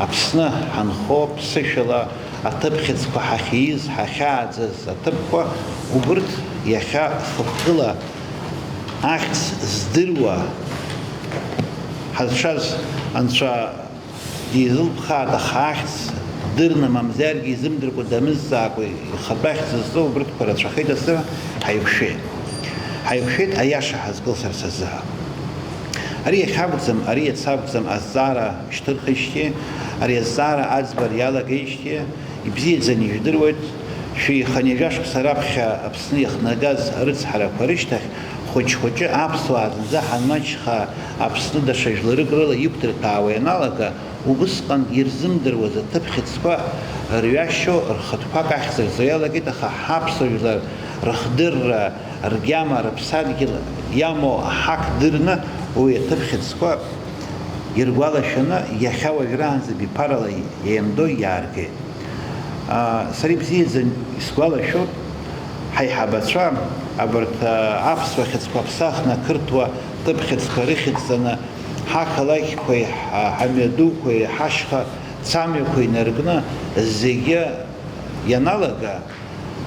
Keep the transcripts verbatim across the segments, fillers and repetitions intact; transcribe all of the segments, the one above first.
Аԥсны ҳанхо, ԥсышәала аҭыԥ хьыӡқәа ҳахьиз, ҳахьааӡаз аҭыԥқәа, убырҭ иахьа фактыла ахьӡ здыруа ҳазшаз Анцәа дизылԥхааит, аха ахьӡ дырны, мамзаргьы изымдыркәа, дамызҵаакәа ихатә ахьӡ зызҵо убырҭқәа рацәахеит азы ҳаиқәшәеит. Ҳаиқәшәеит аиаша ҳазкылсырц азы. Ари иахьакәӡам, ари иацы акәӡам азҵаара шьҭырхижьҭеи, ари азҵаара аӡбара иалагеижьҭеи, ибзиаӡаны ижәдыруеит, шәи хынҩажәа шықәса раԥхьа Аԥсны иахнагаз арыцҳарақәа рышьҭахь, хәыҷ-хәыҷы аԥсуаа зынӡа ҳанмаҷха, Аԥсны даҽа жәларык рыла иқәдырҭәаауа ианалага, убысҟан ирзымдыруаз аҭыԥ хьыӡқәа рҩашьо, рхатәқәак ахьӡырҵо иалагеит, аха ҳаԥсуа жәлар рыхдырра, ргьама, рыԥсадгьыл иамоу аҳақ дырны, уи аҭыԥ хьыӡқәа иргәалашәаны, иахьа уажәраанӡа биԥарала еимдо иааргеит. Аа, сара ибзиаӡаны исгәалашәоит, ҳаиҳабацәа, абарҭ, аа, аԥсуа хьыӡқәа аԥсахны ақырҭуа ҭыԥ хьыӡқәа рыхьӡҵаны, ҳақалақьқәеи, ҳа-, ҳамҩадуқәеи, ҳашьха цамҩақәа инаркны, зегьы ианалага,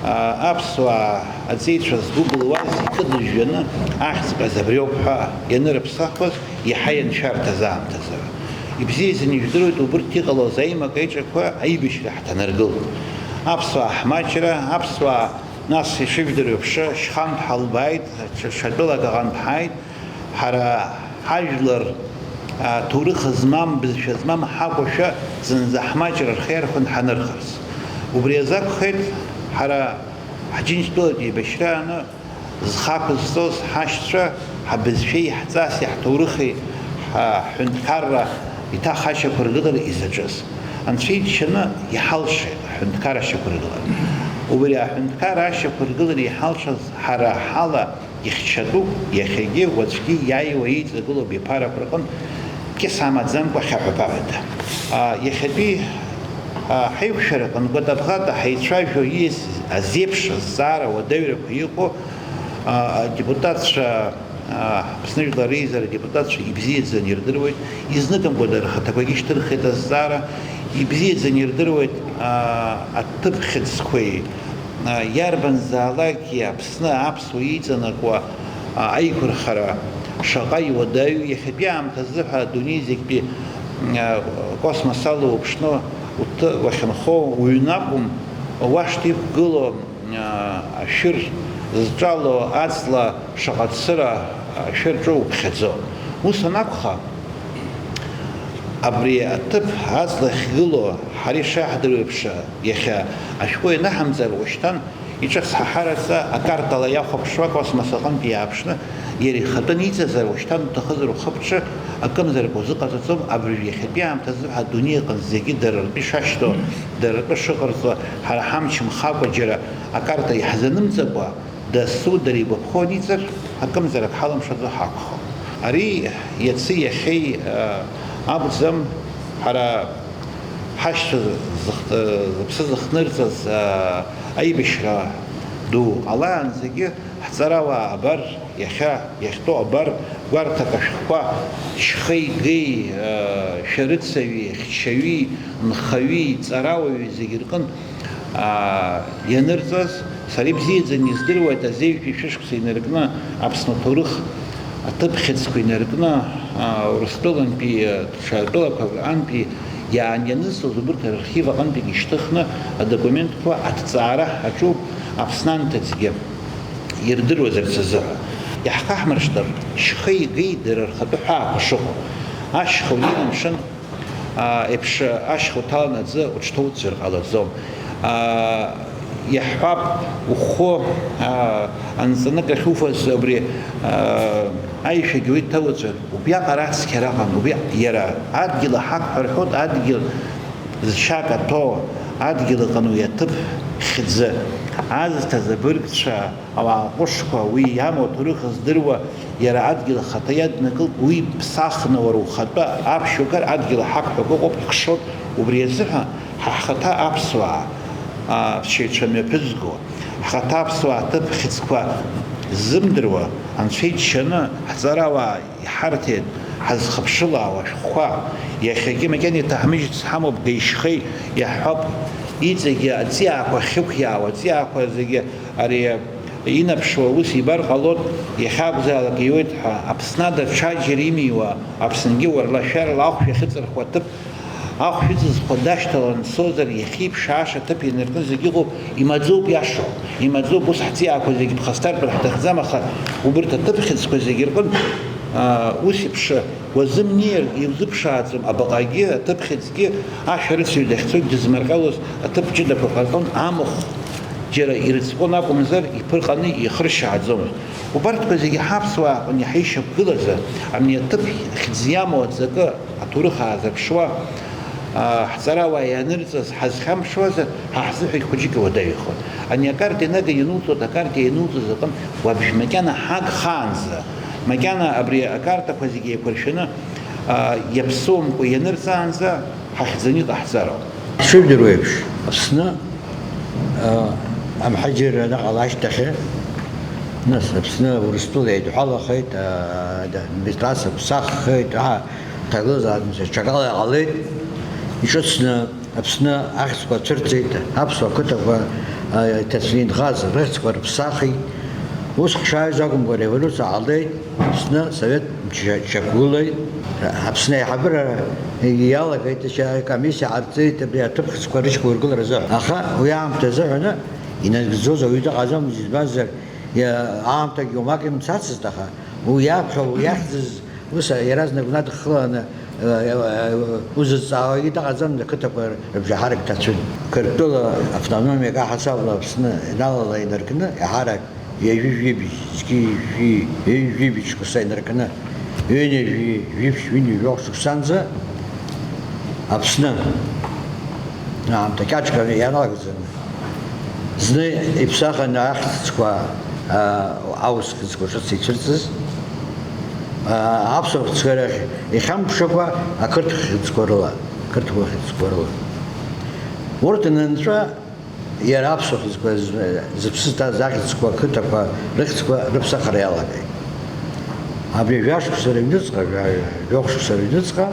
аа, аԥсуаа аҵеицәа згәыбылуаз икыдыжәжәаны ахьӡ ҟаз абриоуп ҳәа ианырыԥсахуаз, иаҳа ианшәарҭаз аамҭазы. Ибзиаӡаны ижәдыруеит убырҭ иҟалоз аимак-аиҿақәа аибашьра ҳҭанаргылт. Аԥсуаа ҳмаҷра, аԥсуаа, нас, ишыжәдыруа еиԥш, шьхантә ҳалбааит, ҽа-, ҽа тәылак аҟынтә ҳааит, ҳара ҳажәлар, а, ҭоурых змам, бызшәа змам ҳакәушәа, зынӡа ҳмаҷра рхы иархәаны ҳанырхарц. Убри азы акәхеит, ҳара ҳџьынџьтәылатә еибашьрааны зхы ақәызҵоз ҳашьцәа, ҳабызшәеи, ҳҵаси, ҳҭоурыхи, ҳа-, ҳҳәынҭқарра иҭах ашьақәыргылара изаҿыз. Анцәа иџьшьаны иҳалшеит аҳәынҭқар ашьақәыргылара. Убри аҳәынҭқар ашьақәыргылара иҳалшаз ҳара ҳала ихьчатәуп, иахьагьы, уаҵәгьы иааиуа еиҵагылоу абиԥарақәа рҟынтә кьыс амаӡамкәа хьаҳәа-ԥаҳәада. А, иахьатәи, а, ҳаиқәшәараҟны гәатабӷата ҳаицәажәо ииас азеиԥш азҵаара уадаҩрақәа иҟоу, а, адепутатцәа, а, Аԥсны Жәлар Реизара адепутатцәа ибзиаӡаны ирдыруеит, изныкымкәа дара рхаҭақәагьы шьҭырхит азҵаара, ибзиаӡаны ирдыруеит, а, аҭыԥ хьыӡқәеи, а, иарбанзаалакгьы Аԥсны аԥсуа иҵанакуа, а, аиқәырхара шаҟа иуадаҩу, иахьатәи аамҭазы ҳәа адунеи зегьтәи, а, космос ала уԥшны уҭы-, уахьынхо уҩны акәым, уашҭа иқәгылоу, а, ашәыр зҿало аҵла шаҟа цыра ашәыр ҿоуԥхьаӡо. Ус анакәха, абри аҭыԥ аҵла ахьгылоу ҳара ишаҳдыруеиԥш, иахьа ашәҟәы ианаҳамҵар, уашьҭан иҿыцҳаҳараӡа акартала иахәаԥшуа, акосмос аҟынтә иааԥшны, иара ихатәы ниҵазар, уашьҭан уҭахызар ухы-бҿы акымзарак узыҟаҵаӡом, абыржә иахьатәи аамҭазы ҳәа адунеи аҟны зегьы дара ртәы ишашьҭоу, дара ртәы шыҟарҵо, ҳара ҳамч нхакәа џьара акарта иаҳзанымҵакәа, дасу дара игәаԥхо аниҵар, акымзарак ҳалымшаӡо ҳакәхап. Ари иаци иахьеи, а, акәӡам, ҳара ҳашьцәа зых-, зыԥсы зыхнырҵаз, а, аибашьра ду ҟалаанӡагьы ҳҵарауаа абар, иахьа иахьтәоу абар, гәарҭак ашәҟәқәа шьхеи-геи, а, шәарыцаҩи, хьчаҩи, нхаҩи, ҵарауаҩи зегьы рҟынтә аа, ианырҵаз, сара ибзиаӡаны издыруеит, азеижәтәи шәышықәса инаркны Аԥсны аҭоурых аҭыԥ хьыӡқәа инаркны, аа, Урыстәылантәи, ҽа тәылақәак рҟынтәи иаан ианызҵоз убырҭ арархив аҟынтәигьы ишьҭыхны адокументқәа аҭҵаара аҿуп Аԥсны анҭыҵгьы ирдыруазарц азыҳәа. Иаҳхаҳмыршҭыр, шьхеи-геи дара рхатәы ҳәаақәа шыҟоу. Ашьха унеины амшын, аа, еиԥш ашьха уҭаланы аӡы уҽҭоуҵәар ҟалаӡом. Аа, иаҳҳәап, ухәы, аа, анҵаны ахьуфаз убри, аа, аишәагьы уи дҭауҵәар, убриаҟара ацқьара ыҟан, убри иара адгьыл аҳақ ҳәа рҳәоит, адгьыл зшьа каҭәо, адгьыл аҟны уи аҭыԥ хьӡы азҭаз абыргцәа, ауаа ҟәышқәа, уи иамоу аҭоурых здыруа, иара адгьыл ахаҭа иаднакылт, уи ԥсахны уара ухатәы аԥшьугар адгьыл аҳақ ҳәа акы ыҟоуп, икшоит, убри азыҳәа ҳа ҳхаҭа аԥсуаа, а, ԥсшьаҩцәа мҩаԥызго, ҳхаҭа аԥсуаа аҭыԥ хьыӡқәа Ззымдыруа, Анцәа иџьшьаны, ҳҵарауаа иҳарҭеит ҳазхыԥшылаауа ашәҟәқәа. Иахьагьы макьана иҭаҳмыжьыц ҳамоуп, деишьхеи иаҳҳәап, иҵегьы аҵиаақәа ахьықәиаауа, аҵиаақәа зегьы ари инаԥшуа ус ибар ҟалоит, иахьакәзаалак иуеит ҳәа, Аԥсны ада ҽаџьара имиуа, Аԥсынгьы уарла-шәарла ахәшә иахьыҵырхуа аҭыԥ, ахәшә ыҵызхуа дашьҭалан дцозар, иахьиԥшааша аҭыԥ ианыркны зегь ыҟоуп, имаӡоуп иашоу, имаӡоуп, ус ҳҵиаақәа зегь ԥхасҭартәыр ҳҭахӡам, аха убырҭ аҭыԥхьыӡқәа зегь рҟынтә, аа, ус еиԥш уазымнеир иузыԥшааӡом, абаҟагьы аҭыԥхьыӡгьы ашәарыцаҩ дахьцогь дызмарҟьалоз аҭыԥ ҷыдақәа ҟарҵон, амахә џьара ирыцкон акәымзар, иԥырҟаны ихыршьааӡомызт. Убарҭқәа зегьы ҳаԥсуаа аҟны иҳаишьақәгылазар, абни аҭыԥ хьӡ иамоу аҵакы, аҭоурых аазырԥшуа, аа, ҳҵарауаа ианырҵаз ҳазхьамԥшуазар, ҳа ҳзыҳәагь хәыҷык иуадаҩхон. Ани акарта ианага иануҵоит, акарта иануҵоз аҟынтә уабжь макьана ҳагхаанӡа, макьана абри акартақәа зегьы еиқәыршәаны, аа, иаԥсоумкәа ианырҵаанӡа ҳахьӡаны иҟаҳҵароуп. Шәыжәдыруеиԥш, Аԥсны, аа, амҳаџьырра анаҟала ашьҭахьы, нас Аԥсны Урыстәыла еидҳәалахеит, аа, да-, администрациа ԥсаххеит, аа, ҭагылазаашьа ҽакала иҟалеит. Иҿыцны Аԥсны ахьӡқәа цәырҵит, аԥсуа қыҭақәа, а, иҭацәны инхаз рыхьӡқәа рыԥсахит. Ус ҳшааиз акәымкәа, ареволиуциа ҟалеит, Аԥсны асовет мчра шьақәгылеит. Аԥсны аиҳабыра иалагеит, комиссиа ҟарҵеит абри аҭыԥхьыӡқәа рышьақәыргылара азыҳәан. Аха уи аамҭа азыҳәаны инагӡоз ауаҩы дыҟаӡамызт, избанзар, иа-, аамҭагьы уамак имцацызт, аха уи иаԥхьа, уи иахьӡыз Ус иаразнак унадыххыланы, э, э, э, узызҵаауагьы дыҟаӡам, ақыҭақәа рыбжеиҳарак ҭацәын. Қырҭтәыла автономиак аҳасабала Аԥсны иналала инаркны, еиҳарак ҩажәи-жәибжь, зқьи жәшәи, ҩажәи-жәибжь шықәса инаркны, ҩынҩажәи жәиԥшь, ҩынҩажәи жәохә шықәсанӡа Аԥсны аамҭа кьаҿганы ианалагӡаны, зны иԥсахын ахьӡқәа, аа, аус хьӡқәа ҿыц ицәырҵыз, аа, аԥсуа хьӡқәа рахь ихьамԥшыкәа ақырҭ хьӡқәа рыла, ақырҭуа хьӡқәа рыла. Урҭ анынҵәа, иара аԥсуа хьӡқәа з-, зыԥсы ҭаз ахьӡқәа, ақыҭақәа рыхьӡқәа рыԥсахра иалагеит. Абри жәашықәса рыҩныҵҟа, жәа-, жәохә шықәса рыҩныҵҟа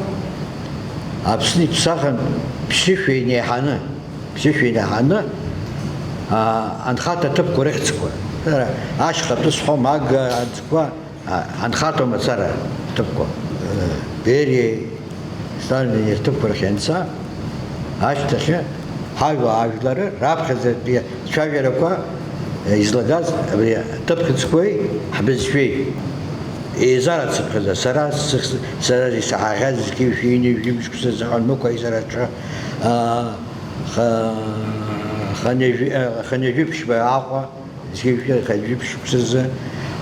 Аԥсны иԥсахын ԥшьышәа инеиҳаны, ԥшьышәа инаҳаны, аа, анхарҭа ҭыԥқәа рыхьӡқәа, ара, ашьхатәы сҳәом, ага аӡқәа, а, анхарҭа мацара ҭыԥқәа, э, Бериеи Сталини рҭыԥқәа рахь ианца, ашьҭахьы ҳажәла ажәлары раԥхьаӡатәи цәажәарақәа, э, излагаз абри аҭыԥхьыӡқәеи ҳбызшәеи еизарацыԥхьаӡа, сара сых-, сара исаҳахьаз зқьи жәшәи ҩынҩажәи жәиԥшь шықәса азыҳәан Мықә аизараҿы, аа, ха-, хынҩажәи-, а, хынҩажәи ԥшьба Аҟәа, зқьи жәшәи хынҩажәи ԥшь шықәсазы,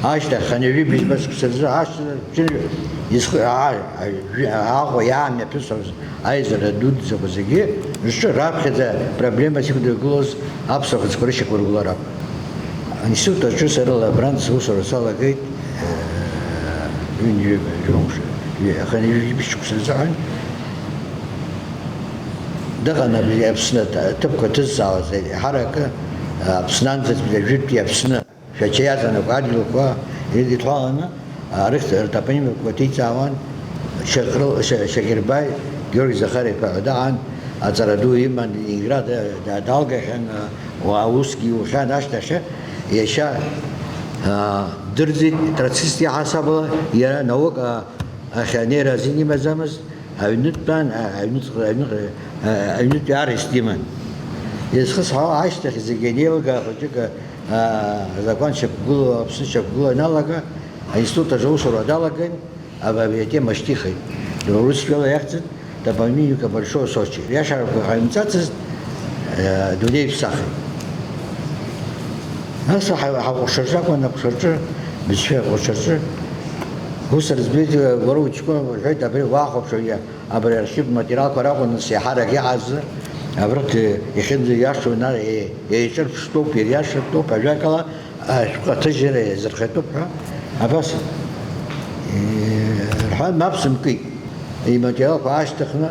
ашьҭахь хынҩажәи быжьба шықәсазы, ашьҭахь ҷыжә-, изхы-, а-, а-, жәи-, Аҟәа иаамҩаԥысуаз аизара дуӡӡақәа зегьы рҿы раԥхьаӡа проблемас иқәдыргылоз аԥсуа хьыӡқәа рышьақәыргылара акәын. Аинститут аҿы сара Лабранӡ аусура салагеит, э, ҩынҩажәи жәохә шықәса, ҩы-, хынҩажәи быжьба шықәса азыҳәан. Дыҟан абри Аԥсны аҭ-, аҭыԥқәа ҭызҵаауаз, еиҳаракы, Аԥсны анӡатәи, жәытәтәи Аԥсны, Шәача иаҵанакуа адгьылқәа ирыдиҭлаланы, а, рыхьӡ-, ртопонимикақәа ҭиҵаауан, Шьаҟрыл-, Шьа-, Шьагьырбаи Георги Захар-иԥа ҳәа даан, аҵара ду иман, Ленинград, а, да-, далгахьан, а, уа-, усгьы иухьан ашьҭахьы, иашьа, а, дырӡит, троциск иаҳасабала, иара наука ахь анеира азин имаӡамызт, Аҩнытәан, а, аҩныҵҟа, аҩныҟа, а, аҩнытәи арҩаш диман. Изхысҳәаауа, ашьҭахь зегьы анеилга, хәыҷык, а, азакәан шьақәгылоу, Аԥсны шьақәгылоу аналага, аинститут аҿы аусура далаган, аб-, абри атема шьҭихит. Урысшәала иахьӡын, топонимика Большого Сочи. Риашарақәа ҟаимҵацызт, а, дунеи иԥсахит. Нас ҳа-, ҳаҟәшаҿы акәын, аҟәшаҿы, бызшәа аҟәшаҿы. Ус рыӡбеит, уара учкон, рҳәеит, абри уахәаԥшуа, иа-, абри архивтә материалқәа ракәын нас иаҳарак иҟаз, абрахь иахьынӡаиашоу, на-, е-, еиҿырԥштәуп, ириашартәуп, ажәакала, ашәҟәы аҭыжьра иазырхиатәуп ҳәа, абас, е-, рҳәан, мап сымкит. Иматериалқәа аашьҭыхны,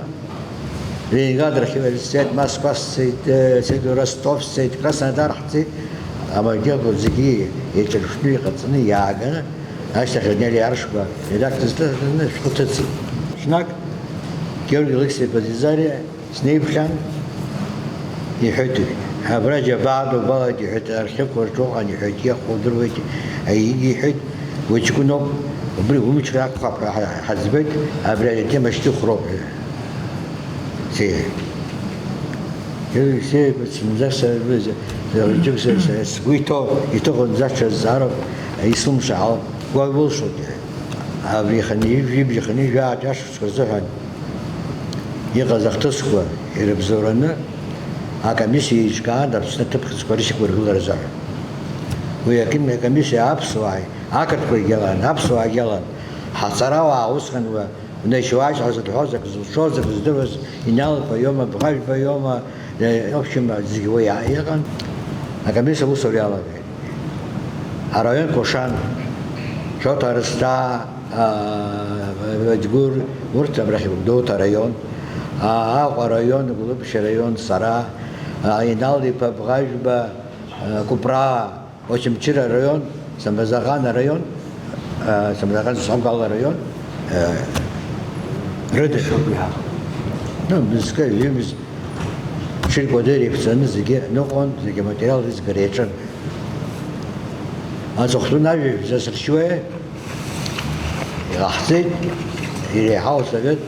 Ленинград архивариат сцеит, Москва сцеит, э, сцеит, Ростов сцеит, Краснодар ҳцеит, Аматериалқәа зегьы еиҿырԥшны иҟаҵаны иааганы, ашьҭахь Данел Иаршба редакторс дыҟаҵаны ашәҟәы ҭыҵит. Ҽнак Георги Алықьса-иԥа Зизариа снеиԥхьан, иҳәеит, абра џьабаа дубалеит, иҳәеит, архивқәа рҿы ыҟан, иҳәеит, иахәо удыруеит, аигьы иҳәеит, уи ҷкәыноуп, убри умчра акәхап ҳәа ҳа-, ҳаӡбеит, абри атема шьҭыхроуп ҳәа. Се-, се-, сынӡа са-, сгәы иҭоу, иҭыхо зынӡа ҽазҵаароуп, исылшо ҳауп, уа иулшоит, иҳәеит. Абри хынҩажәи жәибжь, хынҩажәи жәаа ашықәсқәа рзыҳәан иҟаз ахҭысқәа ирыбзоураны акомиссиа еиҿкаан Аԥсны аҭыԥхьыӡқәа рышьақәыргылара азыҳәан. Уи аким-, акомиссиа аԥсуааи ақырҭқәагьы алан, аԥсуаагьы алан, ҳаҵарауаа усҟан уа Унеишьуашь ҳәа зыдҳәоз, акы зылшоз, акы здыруаз, Инал-иԥа иоума, Бӷажәба иоума, э, в общем, зегь уи иа-, иҟан. Акомиссиа аусура иалагеит. Араион кәашан, Шоҭа Арсҭаа, а, Џьгәыр, урҭ абрахь Гәдоуҭа араион, а, Аҟәа араион, Гәылрыԥшь араион, сара, а, Инал-иԥа Бӷажәба, а, Кәыпраа, Очамчыра араион, Самбазаҟан араион, а, Самбазаҟан Согал араион, а, рыда. Ну, мызкы, ҩымз, ҽыркәадыр иқәҵаны зегьы ныҟәон, зегьы аматериал рыӡгара иаҿын. Аҵыхәтәаны ажәа шәзасыршьуеи? Иҟаҳҵеит, иреиҳау асовет,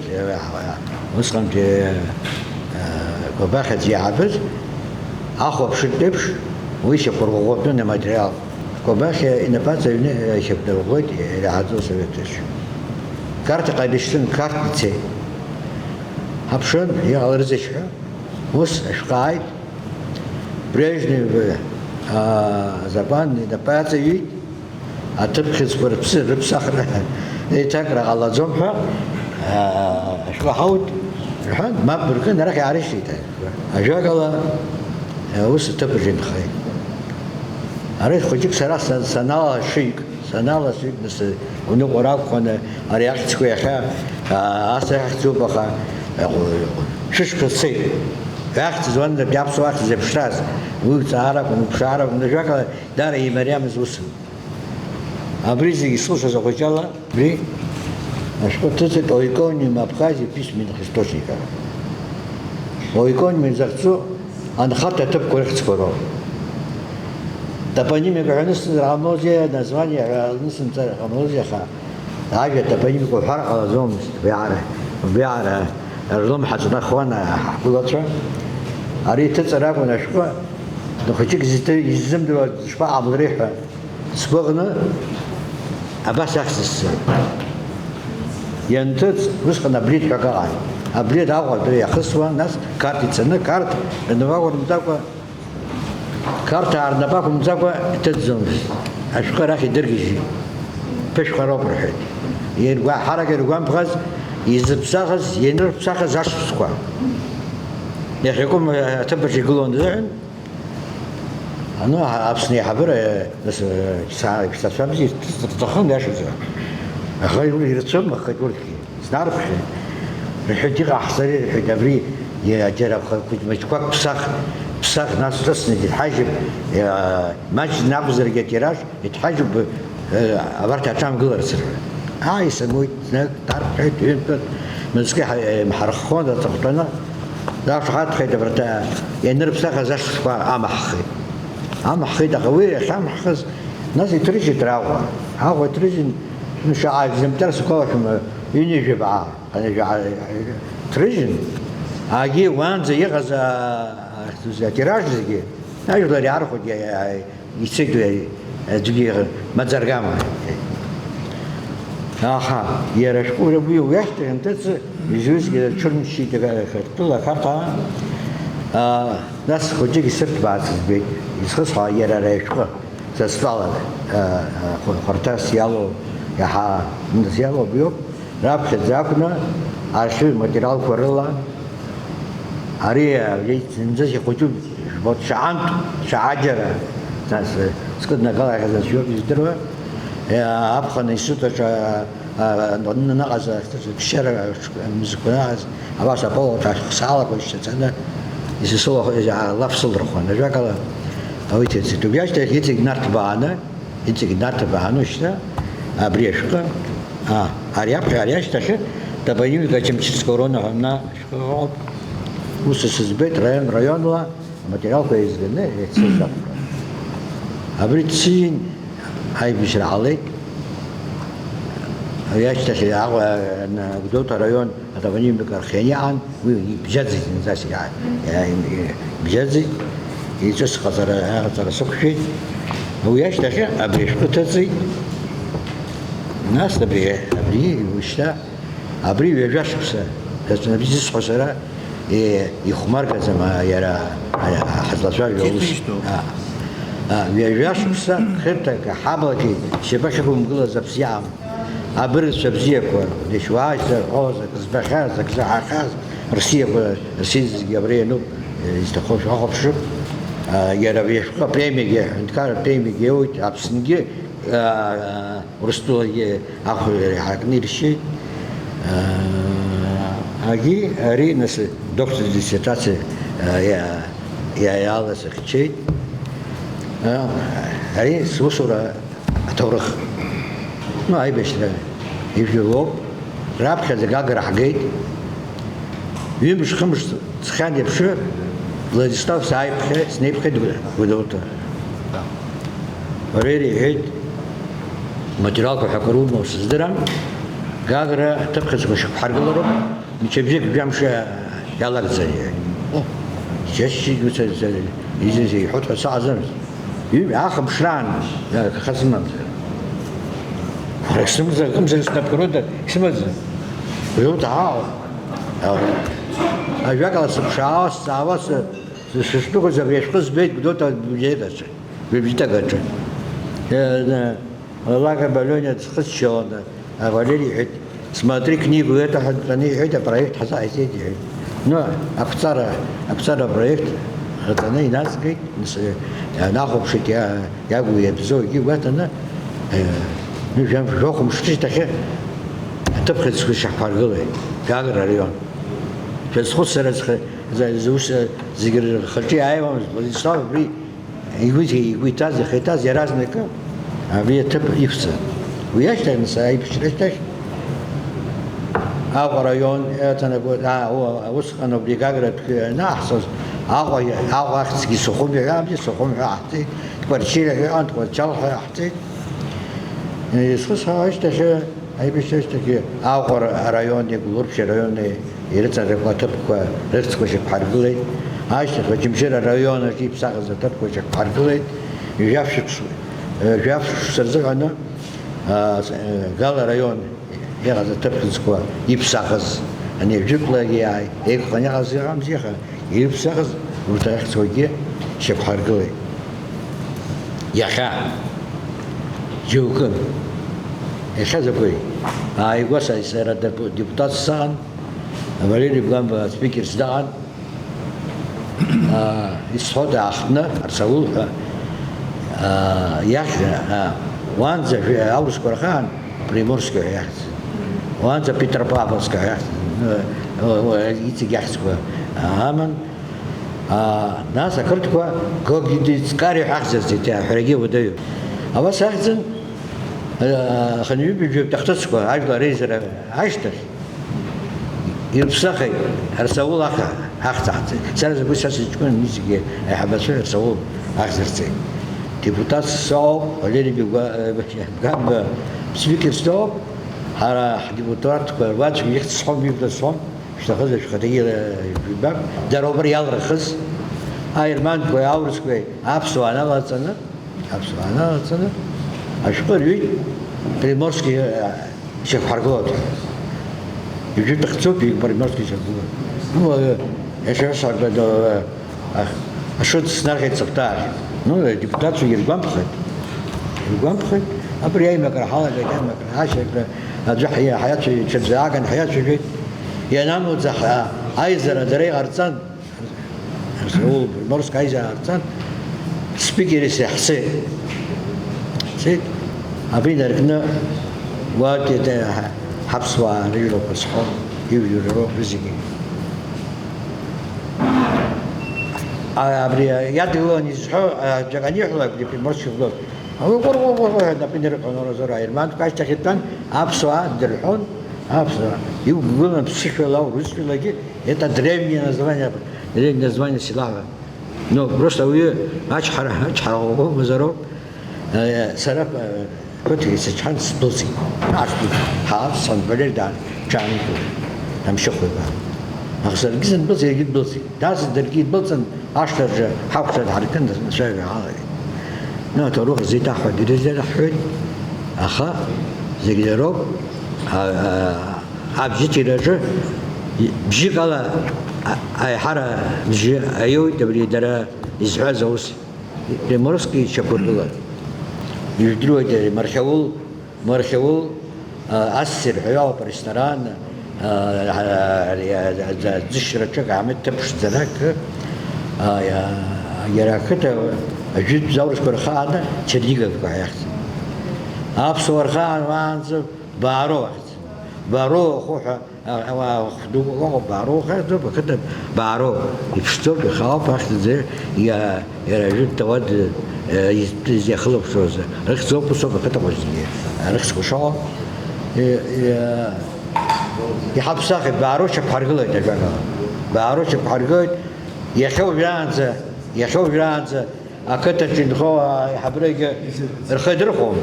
усҟантәи, э, Кобахь аӡә иаҳабыз, ахәаԥшыртә еиԥш, уи шьақәырӷәӷәатәын аматериал. Кобахь инапаҵаҩны, э, шьақәдырӷәӷәеит иреиҳаӡоу асовет аҿы. Карҭаҟа дышьҭын, Қарҭ ицеит. Ҳаԥшын, иҟаларызеишь ҳәа, ус ашәҟәы ааит. Брежнев, а, азакәан инапы аҵаҩит, аҭыԥхьыӡқәа рыԥсы, рыԥсахра, еиҭакра ҟалаӡом ҳәа, а, ашәҟәы ҳауит, рҳәан, мап ркын, арахь иаарышьҭит. Ажәакала, аус аҭыԥаҿ инхеит. Арахь хәыҷык сара са-, саналашыҩк, Саналасҩык, нас, уныҟәара акәханы, ари ахьӡқәа иахьа, аа, ас ахьӡуп, аха, э, шәышықәса цеит. Ахьӡ зуан, аԥсуа ахьӡ зеиԥшраз. Уи ҵааракәын, уԥшааракәын, ажәакала, даара имариамыз усын. Абри зегьы сылшаз ахәыҷала, абри ашәҟәы ҭыҵит Ойконим Абхазии письменных источниках. Ойконим захьӡу Анхарҭа аҭыԥқәа рыхьӡқәа роуп. Топонимика ҳәа анысымҵар ҟамлози, название ҳәа анысымҵар ҟамлози, аха ажәа топонимика уҳәар ҟалаӡомызт, убриаҟара, убриаҟара рлымҳа ҵнахуан ҳгәылацәа. Ари иҭыҵыр акәын ашәҟәы, хәыҷык изы-, иззымдыруа шԥаҟамлари ҳәа. Сгәаҟны абас ахьӡ сҳәеит. Ианҭыҵ, усҟан аблеҭ ҳәа акы ыҟан. Аблеҭ Аҟәатәи иахысуан, нас Қарҭ ицаны, Қарҭ рнапы ақәымҵакәа, Қарҭаа рнапы ақәымҵакәа иҭыҵӡомызт. Ашәҟәы арахь идыргьежьит. Ԥышәхароуп рҳәеит. Иргәа-, ҳарак иргәамԥхаз, изыԥсахыз, ианырԥсахыз ашықәсқәа. Иахьакәым аҭыԥаҿ игылон рзыҳәан, Аны Аԥсны аиҳабыра, э, нас, э, са-, ишәҭацәамзи, рҭахын иашаҵәҟьа. Аха уи ирацәам, аха урҭгьы снарԥхьеит. Рҳәеит, иҟаҳҵари, рҳәеит, абри, э, џьара хәыҷ-мыҷқәак ԥсах, ԥсах нас ҿыцны иҭҳажьып, э, маҷны акәзаргьы атираж иҭҳажьуп, э, абарҭ аҿамгыларц рҳәеит. Ааи, сымуит, знык дарԥхьеит, ҩынтәык, мызкы ҳа-, э, ҳарххон аҵыхәтәаны. Дақәшаҳаҭхеит абарҭ, ианырԥсахыз ашықәсқәа амаҳхеит. Амаҳхеит, аха уи иахьамҳхыз, нас иҭрыжьит рахәа. Аҟәа иҭрыжьын, шаҟа екземпляр сгәалашәом, ҩынҩажәа баа, ҩынҩажәа ҭрыжьын, агьи уаанӡа иҟаз, а, а, атираж зегьы, ажәлар иаархәеит, иа-, иа-, Ицеит уи аӡәгьы маӡа аргама. Аха иара ашәҟәы уи уи ахьҭахь анҭыҵ, изҩызгьы аҽырмшьит Қырҭтәыла Қарҭаа. Аа, нас хәыҷык исырҭбаарц збеит, исхысҳәаа иара ари ашәҟәы, са стәала, аа, хәы-, хәарҭас иалоу, иаҳа ныз иалоу абриоуп. Раԥхьаӡа акәны архив материалқәа рыла ари, ари зынӡа ихәыҷуп, жәбоит, шаҟантә, шаҟаџьара, нас, скыднагалахьаз аӡәгьы издыруа, э, аԥхын аинститут аҿы, а, а, аныҟаз, ԥсшьара мызқәа наҟаз, абас аполоҭа ахь саалақәа ишьҭацаны, исылахо, а, лаф сылырхуан. Ажәакала, Уи ҭыҵит. Убри ашьҭахь иҵегь нарҭбааны, иҵегь нарҭбааны шьҭа абри ашәҟәы, а, ари аԥхьа, ари ашьҭахь топонимика Ачамчыцкого района ҳәа ана ашәҟәы ыҟоуп. Ус сызбеит, раион, раионла аматериалқәа еизганы еицызаап. Абри дсыин аибашьра ҟалеит. Ари ашьҭахь Аҟәа, Гәдоуҭа араион атопонимика архианы иҟан, уи ибжьаӡит зынӡас, иа-, иа-, ибжьаӡит, иҵыс ҟаҵара, аҟаҵара сықәшәеит. Уи ашьҭахь абри ашәҟәы ҭыҵит. Нас абри, абри, ушьҭа, абри ҩажәа шықәса, даҽа абри зысҳәо сара, е, ихәмаргаӡам, а, иара, а, ҳазлацәажәо аус. Ишьҭоу. А, а, ҩажәа шықәса хырҭак аҳаблаки шьапы ахьықәымгылаз аԥсиаам. Абыргцәа бзиақәа, дышьуаажьзар ҳәоз, ак збахьаз, ак заҳахьаз, рсиақәа, рсиӡгьы абра иануп, изҭаху шәахәаԥшып. Иара абри ашәҟәы апремиагьы, аҳәынҭқарратә премиагьы иоуит, Аԥснгьы, Урыстәылагьы ахәра иаҳакны иршьеит. Агьи ари нас доктор диссертациа иа-, иа-, иаласыхьчеит. Ари сусура Аҭоурых. Ну, аибашьра ижәдыруоуп. Раԥхьаӡа Гагра ҳгеит. Ҩымш-хымш ҵхьан еиԥш, Владислав сааиԥхьа, снеиԥхьеит Гәы-, Гәдоуҭа. Валери иҳәеит, материалқәа ҳәа акыр умоу сыздырам, Гагра аҭыԥхьыӡқәа шьақәҳаргылароуп. Мчыбжьык жәамш иалагӡан иҳәеит. Џьасшьеит, ус, ус, изыз иҳәоит ҳәа саҟаӡамызт. Ҩ-, ахымш раан, э, аха сымамзар. Ҳара сымзар, акымзар снапқәа рыда исымаӡам. Гәдоуҭа ҳаҟоуп. Ажәакала, сыԥшаауа, сҵаауа, сы-, сы-, сышдәықәыз абри ашәҟәы збеит Гәдоуҭа абиблиотекаҿы, библиотекаҿы. Э, э, Лага Балиониа дхыччаланы, а, Валери иҳәеит, смотри книгу эту ҳәа дтәаны иҳәеит, апроект ҳазааигеит иҳәеит. Ну, ақәҵара, ақәҵара апроект ҳаҵаны иназгеит, нас, э, иаанахәаԥшит, иа-, иагу иабзоугьы гәаҭаны, э, ну, жәа-, жәохә мшы шьҭахьы аҭыԥхьыӡқәа шьақәҳаргылеит, Гагра араион. Шәазхәыцра зхы-, за-, зус, э, зегьы рхаҿы иааиуамызт, Владислав абри Игәы, игәы иҭаз, ихы иҭаз иаразнакы абри аҭыԥ иқәҵан. Уи ашьҭахь, нас, аибашьра ашьҭахь, Аҟәа араион иаҭанакуа, а, у-, усҟан убри Гагратәқәа ианаҳҵоз, Аҟәа, Аҟәа ахьӡгьы Сухуми ҳәа, абри Сухуми ҳәа ҟаҳҵеит, Тҟәарчали ҳәа иҟан, Тҟәарчал ҳәа иҟаҳҵеит. Е, схысҳәаауа ашьҭахь, аибашьра ашьҭахьгьы Аҟәа араиони Гәылрыԥшь араиони ирыҵаркуа аҭыԥқәа рыхьӡқәа шьақәҳаргылеит. Ашьҭахь Очамчыра араион аҿы иԥсахыз аҭыԥқәа шьақәҳаргылеит. Жәаф шықәс-, э, жәаф шықәса рзыҳәаны, а, с-, э, Гала араион иҟаз аҭыԥ хьыӡқәа иԥсахыз, ани жәытәлагьы иааи-, еиқәханы иҟаз ыҟамзи, аха ирыԥсахыз урҭ ахьӡқәагьы шьақәҳаргылеит. Иахьа џьоукы, иахьа закәи? Ааигәа са, сара деп-, депутатс саан, Валери Бгамба спикерс даан, аа, исҳәоит аахтны, Арсаул ҳәа, аа, иахь, аа, уанӡа жәа-, аурысқәа рхаан Приморски ҳәа иахьӡын. Уанӡа Петропавловска ҳәа иахьӡын. Э, э, э, иҵегь иахьӡқәа аман. Аа, нас ақырҭқәа Гогидицкари ҳәа ахьӡырҵеит, аҳәарагьы уадаҩуп. Абас ахьӡын, э, хынҩажәи жәаҩа ахҭысқәа ажәлар реизара ашьҭахь, ирыԥсахит, Арсаул аха-, ахьӡ аҳҭеит. Сара закәи са сыҷкәын, уи зегьы аиҳабацәа Арсаул ахьӡырҵеит. Депутат соуп, Валери Бегуа-, э, Бегуа-, спикер соуп, ҳара ҳдепутатқәа руаӡәк ихьӡ сҳәом, ижәла сҳәом. Шәҭахызар шәхаҭагьы, э, жәбап, дара убра иалрыхыз, аерманқәеи аурысқәеи аԥсуаа налаҵаны, аԥсуаа налаҵаны, ашәҟәы рҩит, Приморски, э, шьақәҳаргылоит. Ижәытә ахьӡуп, Приморски шьақәгылоит. Ну, э, иашьа саргәадоу, э, Ах-, ашыӡ снархьит сыхәҭаахь. Ну, адепутатцәа иргәамԥхеит. Иргәамԥхеит. Абри аимакра ҳалагеит, аимакра ашьакра аӡәы ҳи-, ҳаиацәажәеит, ҽаӡәы ааган ҳаиацәажәеит. Ианамуӡа ҳа-, аизара дара иҟарҵан. Арсаул Приморск аизара ҟарҵан. Спикерис иаҳцеит. Цеит. Абри наркны уа ҳаԥсуаа рыжәлақәа сҳәон, ижәлар роуп зегьы. А, абри иадгылан изҳәо, а, џьак аниҳәалак, абри Приморский блок, ауи ҟәыр-ҟәыр-ҟәыр ҳәа напы инарыҟьон, уразоура, аерманқәа ашьҭахь итәан, аԥсуаа дырҳәон, аԥсуаа. Иугәгылан ԥсышәала, урысшәалагьы, это древнее название, древнее название села ҳәа. Ну, просто ауаҩы ачҳара, ачҳара ӷәӷәа мазароуп. Э, сара, э, ԥыҭк исычҳан сдәылҵит. Ашҭа ҳаалҵ, сан Валер даан, ҽаанкылеит. Амшьыхәҩба. Аха саргьы сандәылҵ, иаргьы ддәылҵит. Даасын даргьы идәылҵын, ашҭаҿы ҳакәшан ҳаркын, ацәажәара ҳалагеит. Ну, аҭоурых зеиҭаҳҳәогьы ирзеиҭаҳҳәоит, аха зегь дароуп. А, а, абжьыҭираҿы бжьык ала, а, аиҳара бжьы аиоуит, абри дара изҳәаз аус. Приморски ичақәыргылан. Ижәдыруеит ари, Мархьаул, Мархьаул, а, ассир ҳәа иоуп аресторан, а, ари, а, а, аӡышьраҿы акаамеҭ ҭыԥ ԥшӡарак, а, иа-, иара ақыҭа ажәытә аурысқәа рхы ааны Черниговка ҳәа иахьӡын. Аԥсуаа рхы аан уаанӡа Баароу ахьӡын. Баароу ахәы ҳәа А, ауаа хәдук ыҟоуп, Баароу хьӡуп, ақыҭа Баароу. Иԥшӡоуп, ихаауп, ахьӡ-, иа-, иара ажәытә ауада, э, изтәыз иахылаԥшуаз. Рыхьӡ ауп усоуп ақыҭа хәыҷгьы. Рыхьӡқәа шыҟоу. Э, э, иҳаԥсахит, Баароу шьақәҳаргылеит ажәакала. Баароу шьақәҳаргылеит, иахьа уажәраанӡа, иахьа уажәраанӡа Ақыҭаҿы инхо аиҳабрагьы рхы дырхәом.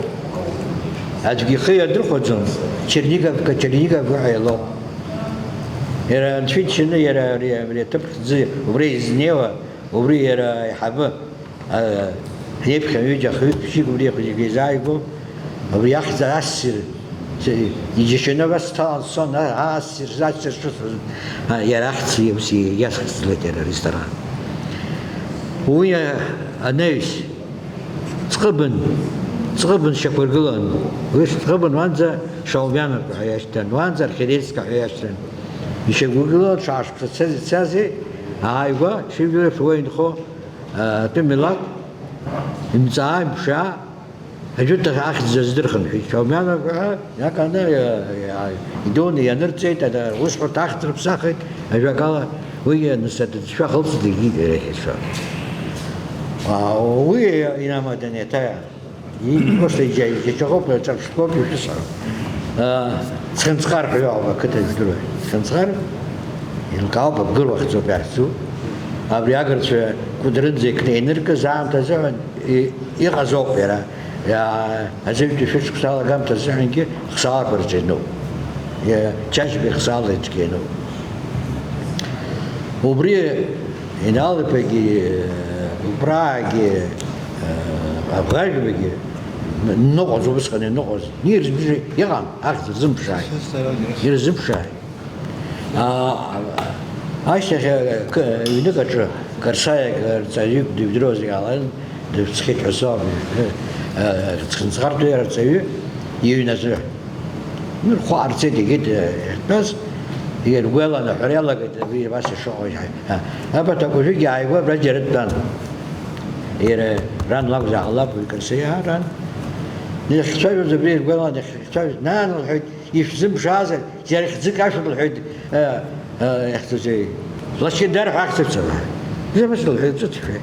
Аӡәгьы ихы иадырхәаӡом. Черниговка, Черниговка ҳәа илоуп. Иара анцәа иџьшьаны, иара ари, абри аҭыԥ хьӡы убра изнеиуа, убри иара аиҳабы, а, ҳнеиԥхьан ҩыџьа, хҩык, ԥшьҩык убри зегьы еизааигәоуп. Абри ахьӡ ассир, иџьашьаны абас дҭалан дцон, а, ассир, ассир шыцәаз, а, иара ахьӡ ус иасхьысӡеит иара аресторан. Уи, а, анаҩс, Ҵҟыбын, Ҵҟыбын шьақәыргылан. Уи Ҵҟыбын уанӡа Шаумиановка ҳәа иашьҭан, уанӡа Архереицка ҳәа иашьҭан. Ишьақәыргылан, шәаашықәса цаз ицази, ааигәа, шәыжәлар шәуа инхо, а, атәым милаҭ, имҵаа, имԥшаа, Ажәытә ахьӡ аздырхынҳәит, Шаумиановка ҳәа, иаканы, иа-, иа-, идуны ианырҵеит, ада-, усҳәарҭа ахьӡ рыԥсахит, ажәакала, уи анысаҭыӡшәа хылҵит, егьи иреиҳәацәа. А, уи инамадан еиҭа, и-, просто иџьа-, иџьашьахоуп, ҿырԥштәоуп ишәысҳәо. А, Цхынҵҟар ҳәа иоуп ақыҭа жәдыруеит. Цхынҵҟар, еилкаауп, Абгыр уахьӡуп иахьӡу. Абри агырцәа Кәыдрынӡа икны иныркыз аамҭазыҳәан и-, иҟазоуп иара. Иа-, азыжәтәи шәышықәса алагамҭа азыҳәангьы хсаалақәа рҿы иануп. Иа-, Ҷаҷбеи хсаала иҿгьы иануп. Убри Инал-иԥагьы, Гәыԥраагьы, Абӷажәбагьы ныҟәоз, убысҟан иныҟәоз, ирзыбжьы иҟан, ахьӡ рзымԥшааит. Ирзымԥшааит. А, ашьҭахь, э, к-, ҩнык аҿы Карсаиак, э, рҵаҩык дыжәдыруазар ҟаларын, дыԥсхьеит ҳәа соуп, э, э, Цхынҵхартәи арҵаҩы иҩназы. Рхәы аарцеит, игеит, э, иахьтәаз, иргәаланы аҳәара иалагеит, абри абас ишыҟоу, а, абарҭ акәажәыгьы ааигәа абра џьара дтәан. Иара ран лакәзар ҟалап, уи Карсаиа ран. Иахьцәажәоз абри иргәаланы, иахьцәажәоз, нан, лҳәеит, Ишәзымԥшаазар, џьара хьӡык ашәа лҳәеит, а, а, иахьӡузеи, Лашьындар ҳәа ахьӡуцала. Зымыш лҳәеит, ҿыцшәа.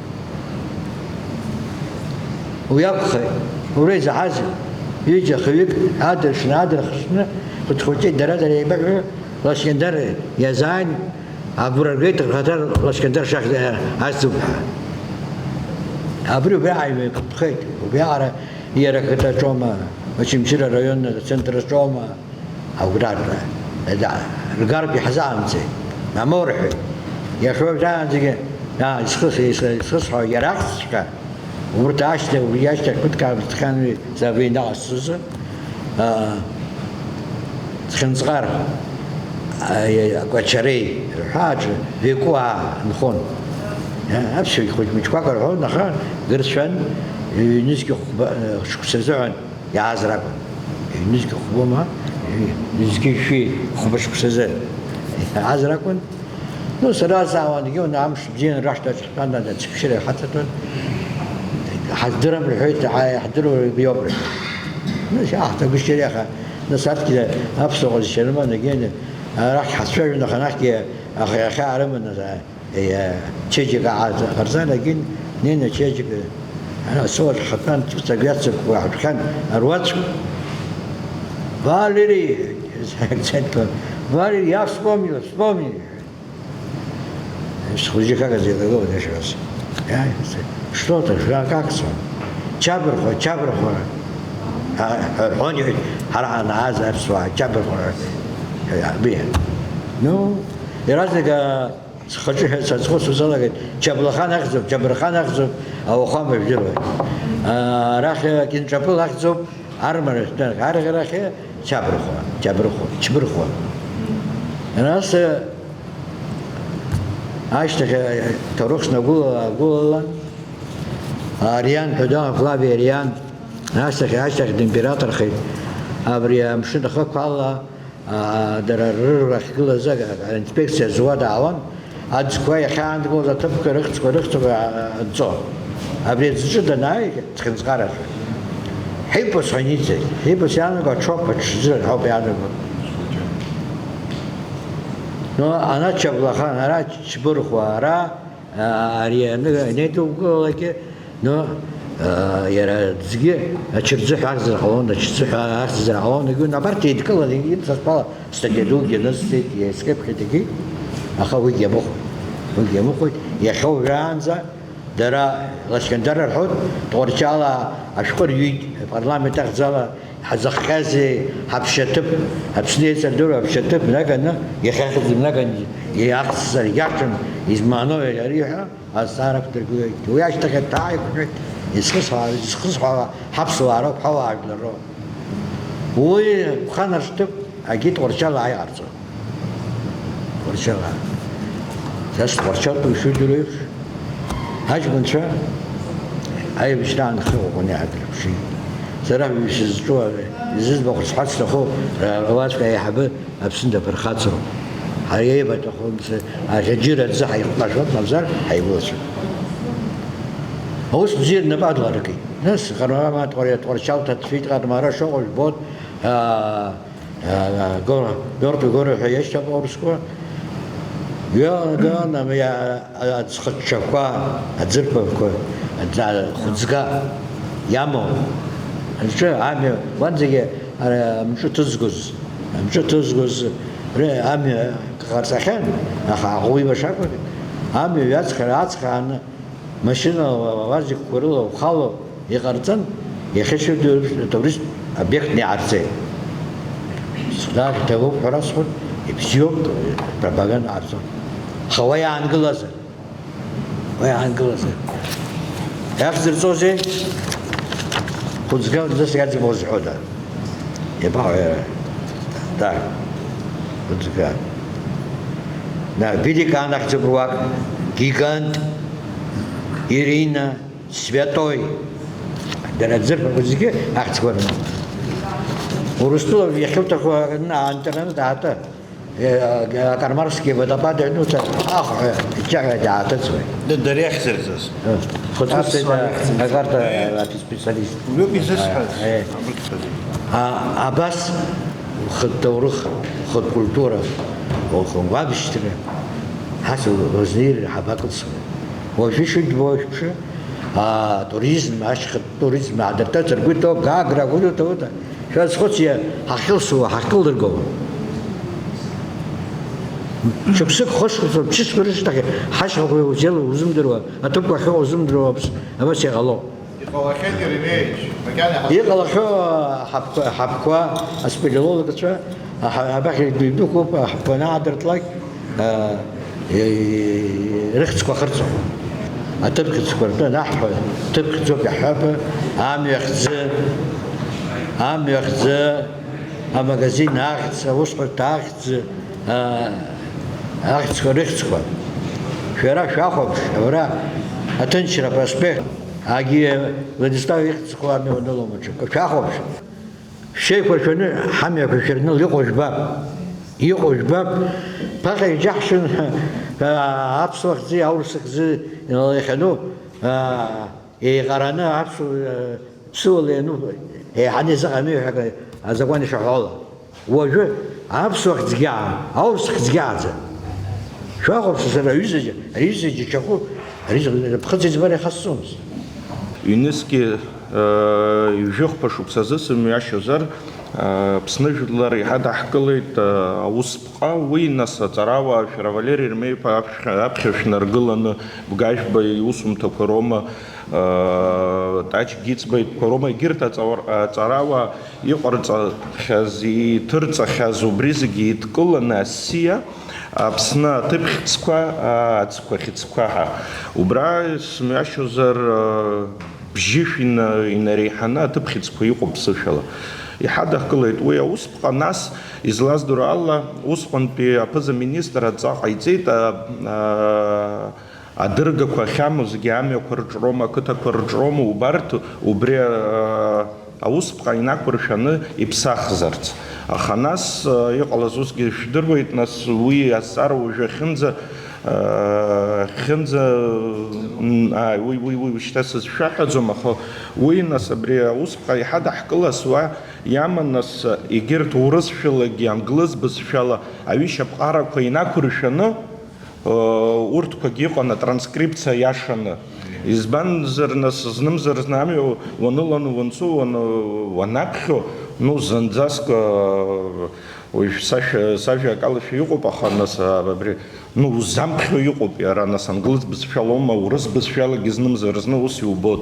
Уи акәхеит, уара изаҳаз ҩыџьа хҩык адыршны, адырхшны, хәыҭхәыҷы дара-дара еибаҳәо, Лашьындар иазааин, агәра ргеит, рхаҭар Лашьындар шахь, а, азҭоуп ҳәа. Абри убри ааимеиқәԥхеит, убриаҟара иара ақыҭаҿоума, Очамчыра араион ацентрраҿоума, Агәра, да, ргартә иҳзаамҵеит, мамоу рҳәеит. Иахьа уажәраанӡагьы, аа, исхыс-, ис-, исхысҳәаауа иара ахьӡҵәҟьа, урҭ ашьҭа-, уи ашьҭахь ԥыҭк аамҭа ҭҟьан уи Завеи наҟ ацәызы, аа, Цхьынҵҟар, аа, Кәачареи рҳәааҿы Векуаа нхон. Аԥсуа хәыҷ-мыҷқәак рҳәон, аха гырцәан, ҩнызқь хәба-, шықәсазыҳәан. Иааз ракәын. Ҩнызқь хәбома, ҩнызқь шәи хәба шықәсазы иааз ракәын. Ну, сара саауангьы, уны амш бзианы рашҭаҿ ҳтәан, ацәԥшьыра ҳаҵатәан. Ҳаздырам рҳәеит, ааи, иаҳдыруа иоуп рҳәеит. Ну, иаҳҭагәышьар иаха, нас арҭгьы аԥсуа ҟазшьа рыман, егьины арахь ҳацәажәон, аха анахьгьы аха иахьа арыман, нас, ааи. Чеиџьыка ҟарҵан, егьин, днеины ачеиџьыка, ара, асовет ҳхатәан, ҵәыцак ҩаццакуа ҳаԥхьан, аруаӡәк, Валери, акцентла, Валери, я вспомнил, вспомнил. Схәыҷы как это было, я сейчас. Я, что ты, как, как сон? Чабырхо, чабырхо. А, а, он, ҳара ҳанааз аԥсуаа, чабырхо. Абри. Ну, иаразнак, а, Схаҿы ҳәа сазхәыцуа салагеит, Чаблахан ахьӡуп, Џьабырхан ахьӡуп, ауахәама жәдыруеит. Арахь Кинҿаԥыл ахьӡуп, армарахь, арахь, арахь Чабрыхуа, Чабрыхуа, Чбырхуа. Нас, э, ашьҭахь, э, ҭоурых снагәылала, агәылала, Ариан ҳәа дан, Флавиа Ариан, ашьҭахь, ашьҭахь димператорхеит, абри амшын ахықәкала, Аа, дара рырра ахьгылаз аинспекциа зуа даауан, аӡқәа иахьаангылоз аҭыԥқәа рыхьӡқәа рыхьӡқәа, аа, нҵо. Абри аӡәы данааи, цхьынҵҟарашәа. Ҳипус ҳәа иниҵеит. Ҳипус иаанаго аҽоуп, аҽӡы ҳәоуп иаанаго. Ну, ана Чаблахан, ара Чбырхуа, ара Ари аныга инеидукылалакгьы, ну, иара аӡгьы ачырӡыҳәа ахьӡыр ҟалон, ачырӡыҳәа ахьӡыр ҟалон, егьи, абарҭ еидкыланы, егьи, са сгәала, статиа дугьы анысҵеит, иааскьыԥхьеит, егьи, аха уигьы иамыхәеит, уигьы иамыхәеит, иахьа уажәраанӡа дара Лашькьындар рҳәоит, Тҟәарчал ашәҟәы рҩит, апарламент ахьӡала, Ҳазыхҟьазеи ҳаԥшьаҭыԥ, Аԥсны еицырдыруа аԥшьаҭыԥ наганы, иахьахьӡ наганы иахьӡзар иаҿын, измааноу ари ҳәа азҵаара ақәдыргылеит. Уи ашьҭахь аҭаа иқәшәеит, изхысҳәаауа, изхысҳәаауа ҳаԥсуаа роуп, ҳауаажәлар роуп. Уи ԥханаршҭып, агьи Тҟәарчал ааиҟарҵон. Тҟәарчал аа. Са стҟәарчалтәу ишыжәдыруа еиԥш, аҷкәынцәа аибашьраан хы ӷәӷәаны иаадырԥшит. Сара исызҿу, изызбахә сҳәарц сҭаху, руаӡәк аиҳабы Аԥсны даԥырхацроуп. Ҳара еибаҭаху аӷьаџьыра аӡы ҳаиҟәнашәоит, мамзар ҳаиулацәоуп. Аус бзиа рнапы адларакит. Нас Ҟармара Тҟәарчалҭа дцәеит, Ҟармара шыҟоу жәбоит, аа, Гор-, Георгий Гора ҳәа иашьҭоуп аурысқәа. Иа-, иа-, аӡхыҽҽақәа, аӡырԥақәа, аӡа-, хәыӡга иамоу. Амҿы, амҩа, уанӡагьы, ара, амҿы ҭызгоз, амҿы ҭызгоз, ре-, амҩа ҟарҵахьан, аха аӷа уибашакәын, амҩа ҩаҵхара ацхрааны, Машьынала, уазикқәа рыла ухало иҟарҵан, иахьа шәыдоу аҭауристтә обиектны иҟарҵеит. Схәнахь иҭабуп ҳәа расҳәоит, ибзиоуп, пропаганда ҟарҵон. Аха уа иаангылазар, уа иаангылазар. Иахьӡырҵозеи? Хәыӡга зас иаӡбо зҳәода? Иабаҟоу иара? Да. Хәыӡга. Да, великан ахьӡуп руак, гигант, Ирина, Святой. Дара аӡырԥақәа зегьы ахьӡқәа рымоуп. Урыстәыла иахьуҭаху аанкараны даатәа, э, Кармарский водопад аҩнуҵа ахәҳәа иҷаҳәа дааҭыҵуеит. Д-, дара иахьӡырҵаз. Э, хәыцәыс Аԥсуаа иахьӡырҵаз. Акарта Э. специалист. Убриоуп изысҳәаз. Э. Абырҭқәа зегьы. А, абас хатә ҭоурых, хатә культура, уабшьҭра, ҳас узнеир ҳабакылсуеи? Уажәы шәыдбо шәыԥшы, атуризм, ашьхатә туризм аадыртырц ргәы иҭоу, Гагра, Гәдоуҭа, Гәдоуҭа, шәазхәыц, иа-, ҳахьылсуа, ҳахькылдыргыло. Шықәсык, хышықәса, ԥшьышықәса рышьҭахь ҳашьхақәа узеил-, узымдыруа, аҭыԥқәа ахьыҟоу узымдыруа, абас, абас иҟало. Иҟалахьеит, Еремеевич, макьана иҟалахьоу ҳаԥқәа, ҳаԥқәа, аспелеологцәа, аҳа-, абахь идәықәуп, аҳаԥқәа анаадыртлак, а, и-, рыхьӡқәа ахырҵон. Аҭыԥхьыӡқәа ртәы анаҳҳәа, ҭыԥхьӡоуп иаҳҳәап, амҩа хьӡы, амҩа хьӡы, амагазин ахьӡ, аусҳәарҭа ахьӡ, а, ахьӡқәа рыхьӡқәа. Шәара шәахәаԥш, абра аҭынчра апроспект. Агьи Владислав ихьӡ зху амҩа уанылом аҽакы. Шәахәаԥш. Шәеиқәыршәаны ҳамҩақәа шәырныл, иҟоу жәбап. Иҟоу жәбап. Ԥахьа иџьаҳшьон, аа, аԥсуа хьӡи аурыс хьӡи иахьану, аа, еиҟараны аԥсуа, аа, ԥсыуала иану, еиҳаны изыҟами ҳәа азакәан ишаҳәо ала. Уажәы аԥсуа хьӡгьы аан, аурыс хьӡгьы ааӡам. Шәахәаԥш, сара аҩыза, аҩыза џьашьахәы, аҩыза ԥхыӡ иӡбар иахасҵомызт. Ҩнызқьи, э, ҩажәихәба шықәсазы сымҩашьозар, э, Аԥсны жәлар иҳадаҳкылеит, э, аусԥҟа, уи нас аҵарауаа шәара Валери Ермеиԥа аԥхьа, аԥхьа шәнаргыланы, Бгажәба иусумҭақәа роума, э, Таҷ Гиҵба итәқәа роума, егьырҭ аҵауар-, аҵарауаа иҟарҵахьаз, иҭырҵахьаз убри зегьы еидкыланы асиа, Аԥсны аҭыԥхьыӡқәа, аа, ацқәа хьыӡқәа ҳәа. Убра сымҩашьозар, аа, бжьышә ина-, инареиҳаны аҭыԥхьыӡқәа иҟоуп ԥсышәала. Иҳадаҳкылеит уи аусԥҟа, нас, излаздыруа ала, усҟантәи аԥыза-министр адҵа ҟаиҵеит, а, а, адыргақәа ахьамоу зегьы амҩақәа рҿроума, ақыҭақәа рҿроума, убарҭ, убри, а, аусԥҟа инақәыршәаны иԥсахзарц. Аха нас, а, иҟалаз усгьы шәдыруеит, нас уи азҵаара уажәы ахьынӡа, а, ахьынӡа, м, ааи, уи, уи, уи шьҭа сызшәаҳәаӡом, аха уи, нас, абри аусԥҟа иҳадаҳкылаз уа иаман, нас, егьырҭ урысшәалагьы англыз бызшәала аҩышьаԥҟарақәа инақәыршәаны, Урҭқәагьы иҟан атранскрипциа иашаны. Избанзар, нас, знымзар-зны амҩа уаныланы уанцо, уан-, уанаԥхьо, ну, зынӡаск, уажә сашәа, сажәа акалашәа иҟоуп, аха, нас, абри, ну, узамԥхьо иҟоуп иара, нас, англыз бызшәалоума, урыс бызшәалагьы знымзар-зны ус иубоит.